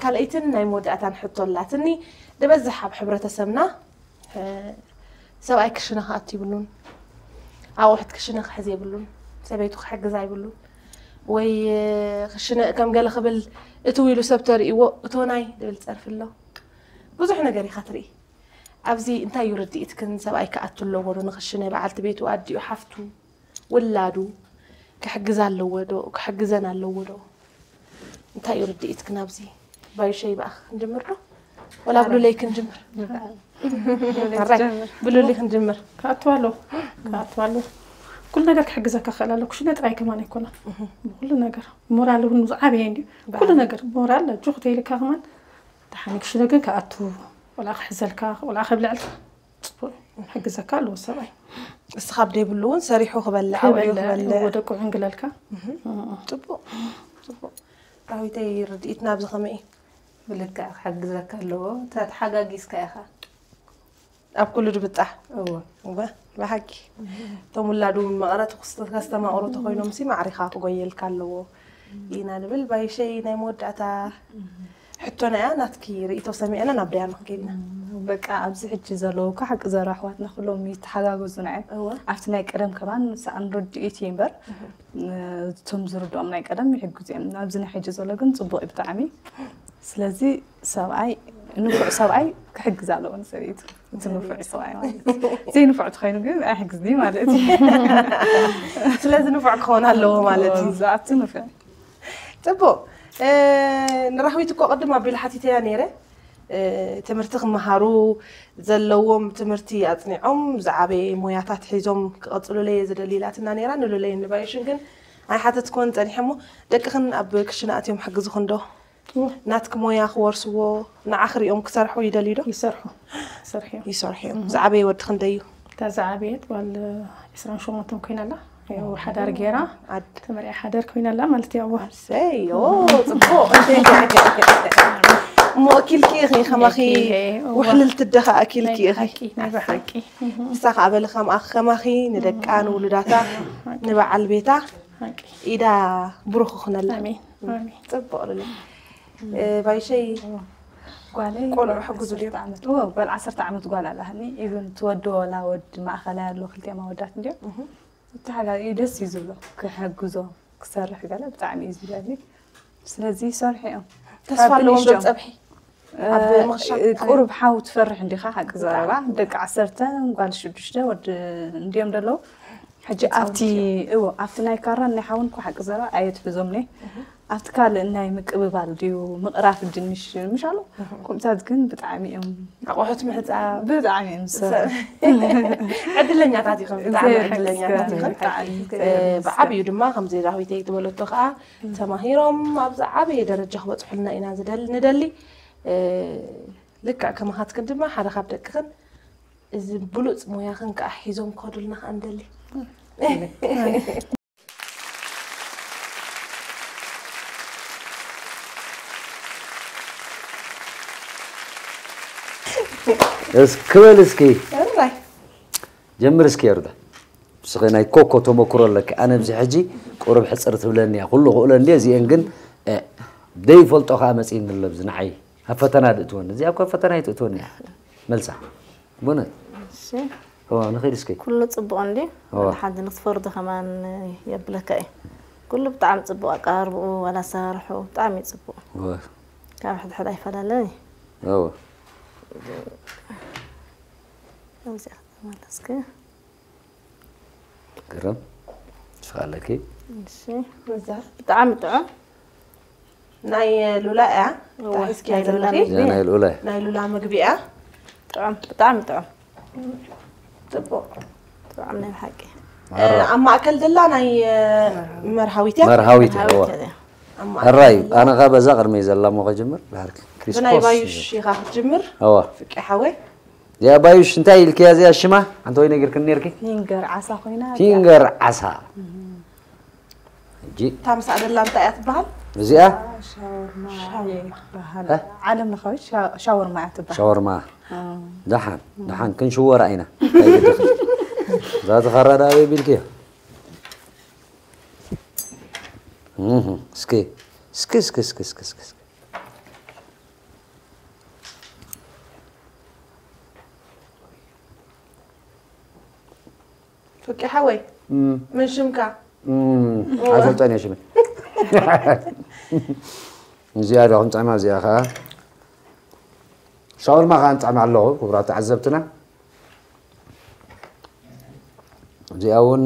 ካልኣይትን ናይ መወዳእታን ሕቶ ኣላትኒ። ዝበዝሕ ኣብ ሕብረተሰብና ሰብኣይ ክሽነ ክኣቱ ይብሉን ኣቑሑት ክሽነ ክሕዝ የብሉን፣ ሰበይቱ ክሕግዛ ይብሉን፣ ወይ ክሽነ ከም ገለ ክብል እትው ኢሉ ሰብ ተርእይዎ እቶናይ ዝብል ፀርፊ ኣሎ። ብዙሕ ነገር ኢኻ ትርኢ። ኣብዚ እንታይ እዩ ርድኢትክን? ሰብኣይ ክኣቱ ኣለዎ ዶ ንኽሽነ? በዓልቲ ቤቱ፣ ኣዲኡ፣ ሓፍቱ፣ ውላዱ ክሕግዝ ኣለዎ ዶ? ክሕግዘን ኣለዎ ዶ? እንታይ እዩ ርድኢትክን ኣብዚ? ባይሸይ በኣ ክንጅምር ዶ? ወላ ብሉለይ ክንጅምር? ኣራይ ብሉለይ ክንጅምር። ክኣቱ ኣሎ ክኣቱ ኣሎ። ኩሉ ነገር ክሕግዘካ ክኽእል ኣሎ። ክሽነ ጥራይ ከማን ኣይኮነን። ኩሉ ነገር ሞራል እውን ዝዓበየ እንድዩ። ኩሉ ነገር ሞራል ኣጆ ክተይልካ ከማን ደሓን ክሽነ ግን ክኣቱ ወላ ክሕዘልካ ወላ ከብልዐልካ ጽቡቅ ሕግዘካ ኣለዎ ሰብኣይ። እስኻ ኣብ ደይብሉ እውን ሰሪሑ ክበልዕ ኣውዒሉ ክበልዕ ወደቁ ዕንግለልካ። ጽቡቅ ጽቡቅ። ዳዊተይ ርድኢትና ኣብዚ ከመይ እዩ? ብልክዕ ክሕግዘካ ኣለዎ። ተተሓጋጊዝካ ኢኻ። ኣብ ኩሉ ድብጻሕ እወ እወ ብሓቂ እቶም ውላዱ መቐረት ክስ- ከስተማቕሩ ተኮይኖም ሲ ማዕሪኻ ክጎየልካ ኣለዎ ኢና ንብል። ባይሸይ ናይ መወዳእታ ሕቶና እያ። ናትኪ ርእቶ ሰሚዕና ናብ ደያኑ ክንከይድ ኢና። በቃ ኣብዚ ሕጂ ዘለዉ እኮ ሓቂ ዘረባ ኣሕዋትና ኩሎም ይተሓጋገዙና እዮም። እወ ኣብቲ ናይ ቀደም ከማን ሰኣን ርድኢት እዩ እምበር እቶም ዝርድኦም ናይ ቀደም ይሕግዙ እዮም። ኣብዚ ናይ ሕጂ ዘሎ ግን ጽቡቕ እዩ ብጣዕሚ። ስለዚ ሰብኣይ ንፉዕ ሰብኣይ ክሕግዝ ኣለዎ ንሰበይቱ። እቲ ንፉዕ ሰብኣይ ማለት እዩ። ዘይንፉዕ ተኮይኑ ግን ኣይሕግዝን ማለት እዩ። ስለዚ ንፉዕ ክኸውን ኣለዎ ማለት እዩ። ዝኣቱ ንፉዕ ጽቡቅ። ንራህዊት እኮ ቅድም ኣቢለ ሓቲተያ ነይረ። ትምህርቲ ክመሃሩ ዘለዎም ትምህርቲ ኣፅኒዖም ዝዓበየ ሞያታት ሒዞም ክቐፅሉለይ እየ ዝደሊ ኢላትና ነይራ። ንሉለይ ንባይሽን ግን ኣይሓተትኩዎን ፀኒሐ። እሞ ደቅኽን ኣብ ክሽነ ኣትዮም ሓግዝኽን ዶ? ናትኪ ሞያ ክወርስዎ ንዓኺ ሪኦም ክሰርሑ ይደልዩ ዶ? ይሰርሑ ይሰርሑ እዮም። ይሰርሑ እዮም። ዝዓበየ ወዲ ክንደይ እዩ? እታ ዝዓበየት ጓል ዒስራን ሸሞንተን ኮይና ኣላ። ያው ሓዳር ገይራ ኣድ ተመሪዓ ሓዳር ኮይና ኣላ ማለት እዩ። ኣዋ ሰይ ኦ ጽቡቅ። እሞ ወኪልኪ ኢኺ ከማኺ ወኪለይ፣ እዋ። ውሕልልቲ ደኻ ኣኪልኪ ናይ ኢኺ። ብሓቂ ናይ ብሓቂ ንሳ ከዓ በለ ከምኣ ከማኺ ንደቃ ንውሉዳታ ንበዓል ቤታ ሓቂ ኢዳ ብሩኽ ይኹነላ። ኣሜን ኣሜን። ጽቡቅ ልለ ባይሸይ ጓለይ ቆልዑ ጓል ሕግዙ ዓሰርተ ድዮም? ዓመት እዎ፣ ጓል ዓሰርተ ዓመት ጓል ኣለሃኒ። ኢቨን ትወዶ ወላ ወድ ማእኸላይ ኣሎ ክልቲኦም ኣወዳት እንዲዮም። እቲ ሓጋዚ እዩ ደስ እዩ ዝብሎ ክሕግዞ ክሰርሕ ገለ ብጣዕሚ እዩ ዝብለኒ። ስለዚ ይሰርሑ እዮም። ተስፋ ኣለዎም ዶ ብንሽኦም። ፀብሒ ኣብ ምኽሻ እ፣ ቁሩብ ሓው ትፈርሕ እንዲኻ ሓቂ ዘረባ ደቂ ዓሰርተ ጓል ሽዱሽተ ወዲ እንዲዮም ደለዉ። ሕጂ ኣብቲ እዎ ኣብቲ ናይ ካራን ናይ ሓውን እኮ ሓቂ ዘረባ ኣየትሕዞምኒ። ኣብቲ ካልእ ናይ ምቅብባል ድዩ ምቕራፍ ድንሽ ምሽ ኣሎ። ከምኡታት ግን ብጣዕሚ እዮም ኣቑሑት ምሕፃብ ብጣዕሚ እዮም ዝሰርሑ። ዕድለኛታት ኢኹም። ብጣዕሚ እግዚኣብሔር ዕድለኛታት ይመስገን። ኢኹም። ብጣዕሚ እ፣ ብዓብዩ ድማ ከምዚ ዳዊተይ ዝበለቶ ከዓ ተማሂሮም ኣብ ዝዓበየ ደረጃ ክበፅሑልና ኢና ዝደል- ንደሊ። እ፣ ልክዕ ከማኻትክን ድማ ሓደ ካብ ደቅኽን እዚ ብሉፅ ሞያኽን ከዓ ሒዞም ክኸዱልና ከዓ ንደሊ። እስኪ በል እስኪ እራይ ጀምር እስኪ የሩዳ። ንስኺ ናይ ኮኮ ተመክሮ ኣለኪ። ኣነ ኣብዚ ሕጂ ቁሩብ ሕፅር ትብለኒ እያ። ኩሉ ክእሎ እንድየ እዚአን ግን እ፣ ዘይፈልጦ ከዓ መፂእኒ ኣሎ ኣብዚ ንዓይ ኣብ ፈተና ድእትወኒ። እዚኣ እኮ ኣብ ፈተና ኣይትእትወኒ እያ መልሳ። ብእውነት እሺ እዋ ንኸይድ እስኪ ኩሉ ጽቡቕ እንዲ እዋ። ሓደ ንክትፈርዶ ከማን የብለካ እዩ። ኩሉ ብጣዕሚ ጽቡቕ ኣቀራርብኡ፣ ዋላ ኣሰራርሕኡ ብጣዕሚ እዩ ጽቡቕ። እወ። ካብ ሕድሕድ ኣይፈላለን እዩ። እወ። ከምዚኣ ክትመለስኪ። ግርም። ስኻለኪ። እሺ። እዛ ብጣዕሚ ጥዑም። ናይ ሉላ እያ። እወ፣ ሒዝኪያ ናይ ሉላ ዘለኺ? ምግቢ። እዚኣ ናይ ሉላ እያ። ናይ ሉላ ምግቢ እያ። ጥዑም፣ ብጣዕሚ ጥዑም። ጽቡቕ። ጥዑም ናይ ብሓቂ። እ፣ ኣብ ማእከል ዘላ ናይ፣ እ፣ መርሃዊት እያ? መርሃዊት እያ፣ መርሃዊት እዋ። እያ። ኣብ ማእከል ሕራይ፣ ዘላ። ኣነ ኸኣ በዛ ቅድመይ ዘላ እሞ ኸጅምር፣ ድሓር ብናይ ክሪስፖስ። ባዩሽ ኢኻ ክትጅምር? እዋ። ፍቄ ሓወይ? እዚኣ ባዩሽ እንታይ ኢልክያ እዚኣ ሽማ? ሓንቲ ወይ ነጊርክኒ ነርኪ? ፊንገር ዓሳ ኮይና። ፊንገር ዓሳ። እጂ እታ ምስኣ ዘላ እንታይ እያ ትበሃል? እዚኣ? ሻወርማ ሻወርማ። ይበሃል። እ? ዓለም ለኻዊት ሻ-፣ ሻወርማ እያ ትበሃል። ሻወርማ። ኣዎ። ደሓን፣ ደሓን ክንሽወራ ኢና። እንታይ ግድኺ? እዛ ዝኸራ ደኣ ኣበይ ቢልክዮ? እህ፣ እስኪ፣ እስኪ፣ እስኪ። ፍቂ ሓወይ፣ እም። ምን ሽምካ? እም፣ ኣይፈልጦን እየ ሽመይ። እዚኣ ዶ ክንጥዕማ እዚኣ ኸዓ? ሻወርማ ኸዓ ንጥዕማ ኣለኹ፣ ክቡራት ተዓዘብትና። እዚኣ እውን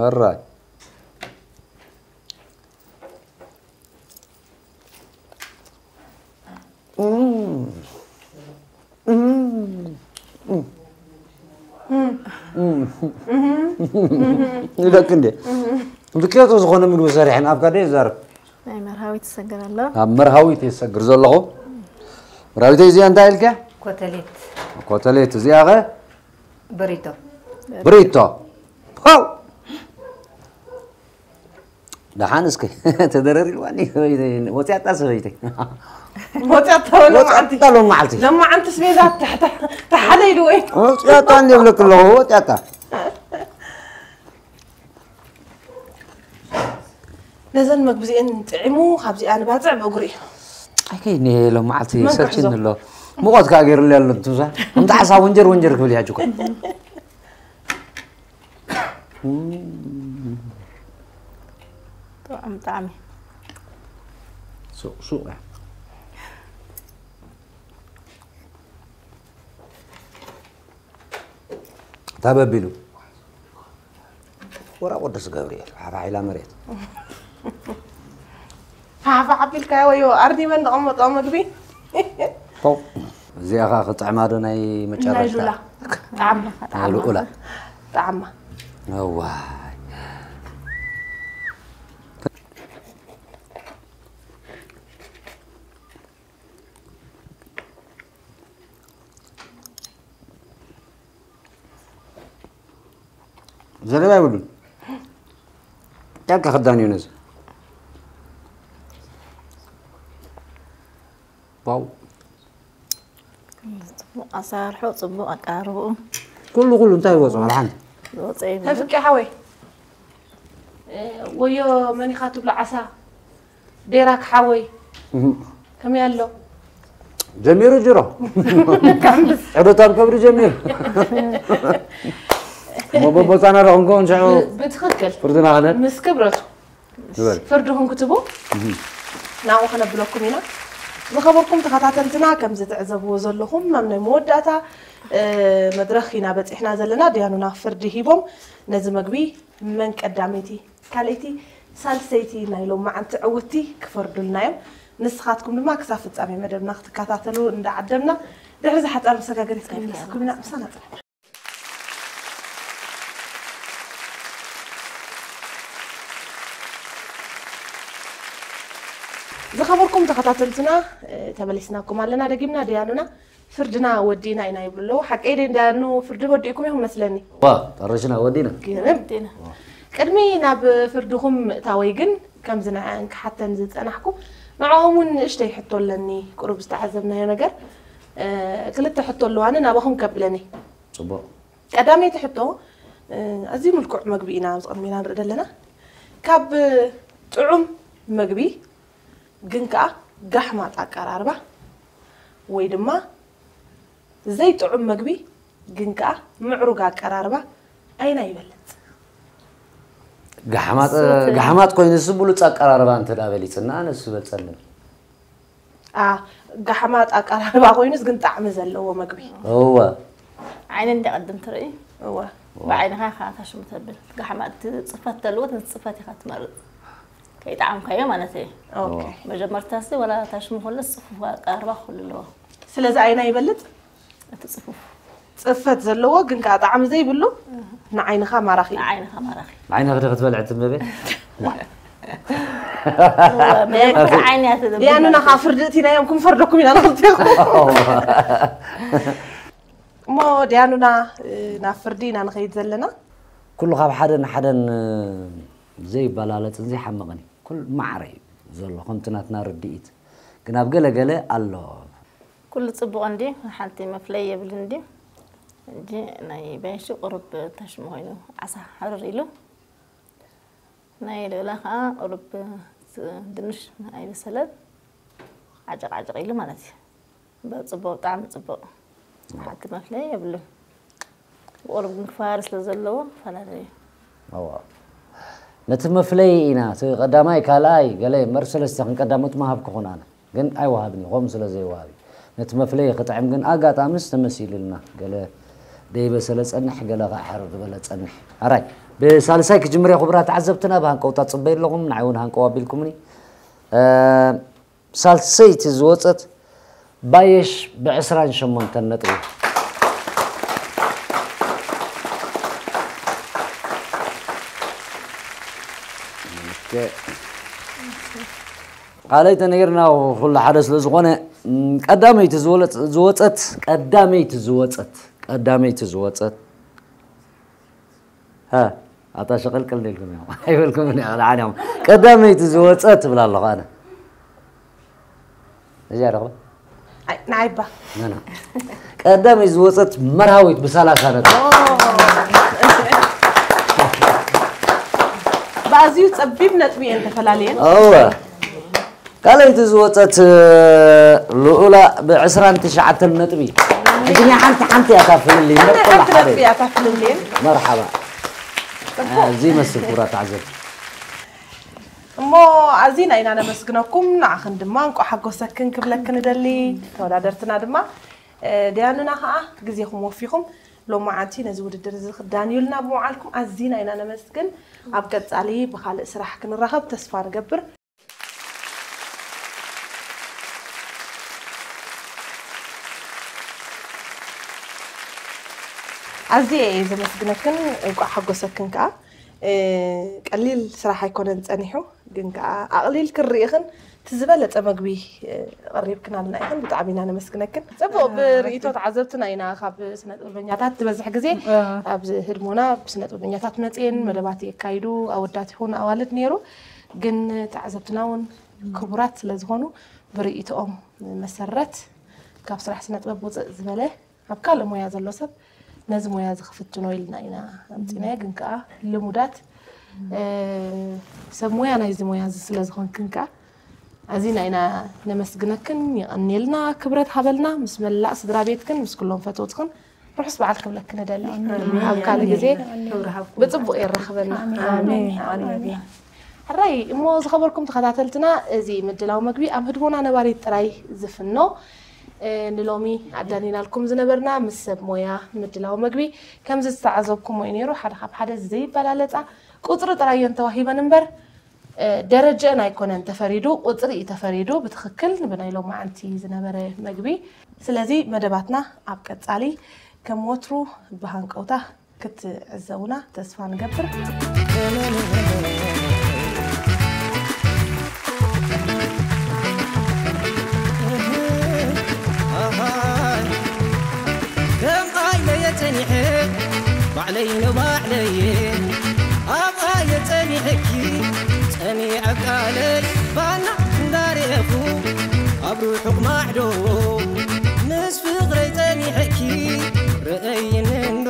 ኣራይ። እም። እም። እም። እም። ይብለኪ እንዴ? ብኬቶ ዝኾነ ምግቢ ሰሪሐን ኣብ ካደ ይዛረብ። ናይ መርሃዊት ይሰግር ኣሎ። ኣብ መርሃዊት ይሰግር ዘለኹ። መርሃዊተይ እዚኣ እንታይ ኢልካ? ኮተሌት። ኮተሌት እዚኣ ኸ? ብሪቶ። ብሪቶ። ፓው! ደሓን እስኪ ተደረር ኢልዋኒ ሰበይተይ፣ ወፂኣታ ሰበይተይ። ወፂኣታ ወፂኣታ ሎመዓልቲ። ሎመዓልቲ። ሎመዓልቲ ስቤዛ ተሓ-፣ ተሓለ ኢሉ ወይ? ወፂኣታ እንደ ይብለክ ኣለኹ፣ ወፂኣታ። ነዘን መግቢ እዚአን ጥዒሙ፣ ካብዚኣ ንባፅዕ ብእግሩ እዩ። ኣይከይድን እየ ሎመዓልቲ፣ መን ሰልችኒ ክሕዞ? ኣሎ። ሙቐት ከኣ ገይሩለይ ኣሎ፣ ትብዛ። ከምቲ ዓሳ ወንጀር ወንጀር ክብል እያ፣ ጅኮ። ጥዑም ጣዕሚ። ሱቕ ሱቕ እያ። ታበቢሉ ወራ ቅዱስ ገብርኤል ሓፋ ሓይላ መሬት። ሓፋ ሓቢልካዮ ወዮ ኣርዲበን ዘቐመጦ ምግቢ። ፎው። እዚኣ ኸዓ ክጥዕማ ዶ ናይ ናይ መጨረሽታ? ሉላ። ጣዕማ። ናይ ልኡላ። ጣዕማ። እዋይ። ዘረባ የብሉን። ጨርቂ ክዳን እዩ ነዚ። ዋው። ጽቡቕ ኣሰራርሕኡ፣ ጽቡቕ ኣቀራርብኡ። ኩሉ፣ ኩሉ እንታይ ይወጾ? ወላ ሓንቲ። ዝወጸ የብሉን። ተፍቂ ሓወይ። እ፣ ወዮ መን ኢኻ ትብሎ ዓሳ? ዴራክ ሓወይ። እህ። ከመይ ኣሎ? ጀሚሩ ጅሮ። ዕዶት ኣብ ከብሪ ጀሚሩ። እሞ በቦታና ዶ ክንከውን ሽዑ ብ-፣ ብትኽክል። ፍርድና ክነድ። ምስ ክብረቱ። ንበል። ፍርድኹም ክትቡ እህ። ናብኡ ከነብለኩም ኢና። ዝኸበርኩም ተኸታተልትና፣ ከም ዝትዕዘብዎ ዘለኹም፣ ኣብ ናይ መወዳእታ፣ እ፣ መድረኽ ኢና በጺሕና ዘለና። ዲያኑና ፍርዲ ሂቦም፣ ነዚ መግቢ መን ቀዳመይቲ፣ ካልኣይቲ፣ ሳልሰይቲ ናይ ሎማዓንቲ ዕውትቲ ክፈርዱልና እዮም። ንስኻትኩም ድማ ክሳብ ፍጻሜ መደብና ክትከታተሉ እንዳዓደምና፣ ድሕሪ እዚ ሓጻር መሰጋገሪት ክንምለሰኩም ኢና። ምሳና ጽንሑ። ዝኸበርኩም ተኸታተልትና፣ እ፣ ተመሊስናኩም ኣለና። ደጊምና ደያኑና ፍርድና ወዲእና ኢና ይብሉ ኣለዉ። ሓቀይ ደይ እንዳያኑ ፍርዲ ወዲእኩም ኢኹም መስለኒ። ዋ፣ ጠረሽና ወዲእና። ግርም። ወዲእና። ቅድሚ ናብ ፍርድኹም ምእታወይ ግን፣ ከምዚ ንዐን ክሓተን ዝጸናሕኩ፣ ንዕኦም እውን ንእሽተይ ሕቶ ኣለኒ። ቁሩብ ዝተዓዘብናዮ ነገር፣ እ፣ ክልተ ሕቶ ኣለዋኒ፣ ናባኹም ከብለኒ። ጽቡቕ። ቀዳመይቲ ሕቶ፣ እ፣ ኣዝዩ ምልኩዕ መግቢ ኢና ኣብዚ ቅድሜና ንርኢ ዘለና። ካብ ጥዑም መግቢ ግን ከኣ ጋሕማጥ ኣቀራርባ ወይ ድማ ዘይጥዑም መግቢ ግን ከኣ ምዕሩግ ኣቀራርባ ኣይና ይበልጽ? ጋሕማጥ ጋሕማጥ ኮይኑ ዝብሉ ጸቀራርባ እንተ ዳ በሊጽና ኣነሱ በልጸልን። ኣ ጋሕማጥ ኣቀራርባ ኮይኑስ ግን ጣዕሚ ዘለዎ መግቢ። እወ። ዓይኒ እንደ ቀድም ትርኢ። እወ። ብዓይንኻ ኢኻ ታሽሙ ተብል። ጋሕማጥ እቲ ጽፈት ተልዎ እቲ ጽፈት ኢኻ ትመርጽ። ከይጣዕምካዮ ማለት እዩ። ኦኬ። መጀመርታሲ ወላ ታሽሙ ከሎስ ጽፉፍ ኣቀራርባ ክህሉ ኣለዎ። ስለዚ ኣይና ይበልጽ? እቲ ጽፉፍ ጽፈት ዘለዎ ግን ከዓ ጣዕሚ ዘይብሉ ንዓይንኻ ማራኺ። ንዓይንኻ ማራኺ። ዓይንኺ ዶ ክትበልዕ ትንበበ? መጀመርታ ዓይኒ እያ ትብል። ዲያኑና ከዓ ፍርዲ እቲናዮም ክንፈርደኩም ኢና ንኽልቴኹም። እሞ ዲያኑና ናብ ፍርዲ ኢና ንኸይድ ዘለና። ኩሉ ካብ ሓደን ሓደን ዘይበላለጽን ዘይሓምቕን እዩ። ኩሉ ማዕረ እዩ ዘሎ ከምቲ ናትና ርድኢት። ግን ኣብ ገለ ገለ ኣሎ። ኩሉ ጽቡቕ እንዲ ሓንቲ መፍለይ የብልን እንዲ እንጂ ናይ በንሺ ቁሩብ ተሽሙ ኮይኑ ዓሳ ሕርር ኢሉ ናይ ልእላ ከዓ ቁሩብ ድንሽ ኣይበሰለን ዓጨቕ ዓጨቕ ኢሉ ማለት እዩ። በጽቡቕ ብጣዕሚ ጽቡቕ ሓንቲ መፍለይ የብሉን። ብቁሩብ ግን ክፈሃር ስለ ዘለዎ ፈላለዩ። እዋ ነቲ መፍለይ ኢና እቲ ቀዳማይ ካልኣይ ገለ እምበር ሰለስተ ክንቀዳመጥ ምሃብኩኹን ኣነ ግን ኣይወሃብን እዩ ከምኡ ስለ ዘይወሃብ እዩ። ነቲ መፍለይ ክጥዕም ግን ኣጋጣምስ ተመሲሉልና ገለ ደይበሰለ ጸንሕ ገለ ከዓ ሕር ዝበለ ጸንሕ ኣራይ ብሳልሳይ ክጅምር እየ ክቡራት ተዓዘብትና ብሃንቀውታ ጽበይ ኣለኹም ንዓይ እውን ሃንቀው ኣቢልኩምኒ። ሳልሰይቲ ዝወፀት ባየሽ ብዕስራን ሸሞንተን ነጥቢ። ካልኣይ ተነጊርና ኩሉ ሓደ ስለ ዝኾነ ቀዳመይቲ ዝወፀት ቀዳመይቲ ዝወፀት ቀዳመይቲ ዝወፀት ሃ ኣታ ሸቐልቀል ኢልኩም እዮም ኣይበልኩምን እዮም ኣነ ዓንዮም ቀዳመይቲ ዝወፀት ትብል ኣለኹ ኣነ እዚኣ ረኽበ ንዓይባ ቀዳመይቲ ዝወፀት መርሃዊት ብሰላሳ ነጥቢ ብኣዝዩ ጸቢብ ነጥቢ እየን ተፈላለየን እወ ካልኣይቲ ዝወፀት ልኡላ ብ ዕስራን ትሽዓተን ነጥቢ ሕጂ ናይ ሓንቲ ሓንቲ እያ ታፍልልይ እምበር ኩላ ሓደ እዩ። መርሓባ እዚ ይመስል ክቡራት ተዓዘብቲ እሞ ኣዚና ኢና ነመስግነኩም ንዓኽን ድማ እንቋዕ ሓጎሰክን ክብለክን እደሊ ተወዳደርትና ድማ ዲያኑና ከዓ ግዜኹም ወፊኹም ሎማዓንቲ ነዚ ውድድር እዚ ክዳንዩልና ብምውዓልኩም ኣዚና ኢና ነመስግን ኣብ ቀፃሊ ብካልእ ስራሕ ክንራኸብ ተስፋ ንገብር ኣዝየ እየ ዘመስግነክን እንቋዕ ሓጎሰክን ከዓ ቀሊል ስራሕ ኣይኮነን ፀኒሑ ግን ከዓ ኣቕሊል ክርኢኽን እቲ ዝበለፀ መግቢ ቀሪብክናልና ኢኽን ብጣዕሚ ኢና ነመስግነክን ፅቡቅ ብርእይቶ ተዓዘብትና ኢና ካብ ስነጥበበኛታት ዝበዝሕ ግዜ ኣብዚ ህድሞና ብስነጥበበኛታት መፅየን መደባት የካይዱ ኣወዳት ይኹን ኣዋልድ ነይሩ ግን ተዓዘብትና እውን ክቡራት ስለ ዝኾኑ ብርእይቶኦም መሰረት ካብ ስራሕ ስነጥበብ ውፅእ ዝበለ ኣብ ካልእ ሞያ ዘሎ ሰብ ነዚ ሞያ እዚ ክፍትኖ ኢልና ኢና ኣምፂናዮ ግን ከዓ ልሙዳት ሰብ ሞያ ናይዚ ሞያ እዚ ስለ ዝኾንክን ከዓ ኣዚና ኢና ነመስግነክን የቐንየልና ክብረት ሃበልና ምስ መላእ ስድራ ቤትክን ምስ ኩሎም ፈተውትክን ርሑስ በዓል ክብለክን እደሊ ኣብ ካልእ ግዜ ብፅቡቅ የራኽበና ኣሜን ሕራይ እሞ ዝኸበርኩም ተኸታተልትና እዚ ምድላው መግቢ ኣብ ህድሞና ነባሪት ጥራይ ዝፍኖ ንሎሚ ኣዳሊናልኩም ዝነበርና ምስ ሰብ ሞያ ምድላው መግቢ ከምዚ ዝተዓዘብኩሞ እዩ ነይሩ ሓደ ካብ ሓደ ዘይበላለፃ ቁፅሪ ጥራይ እየን ተዋሂበን እምበር ደረጀአን ኣይኮነን ተፈሪዱ ቁፅሪ እዩ ተፈሪዱ ብትኽክል ብናይ ሎማዓንቲ ዝነበረ መግቢ ስለዚ መደባትና ኣብ ቀፃሊ ከም ወትሩ ብሃንቀውታ ክትዕዘቡና ተስፋ ንገብር። ከም ዓይነየ ጸኒሐ ባዕለይ ንባዕለየ ኣብኣየ ጸኒሐኪ ጸኒዐ ቃለይ ባና እንዳርኤኹ ኣብ ርሑቕ ማዕዶ ምስ ፍቕረይ ጸኒሐኪ ርእይኒ እንዶ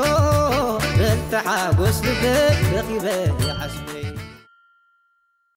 በልቲ ሓጎስ ልበይ ረኺበ ይዓስበይ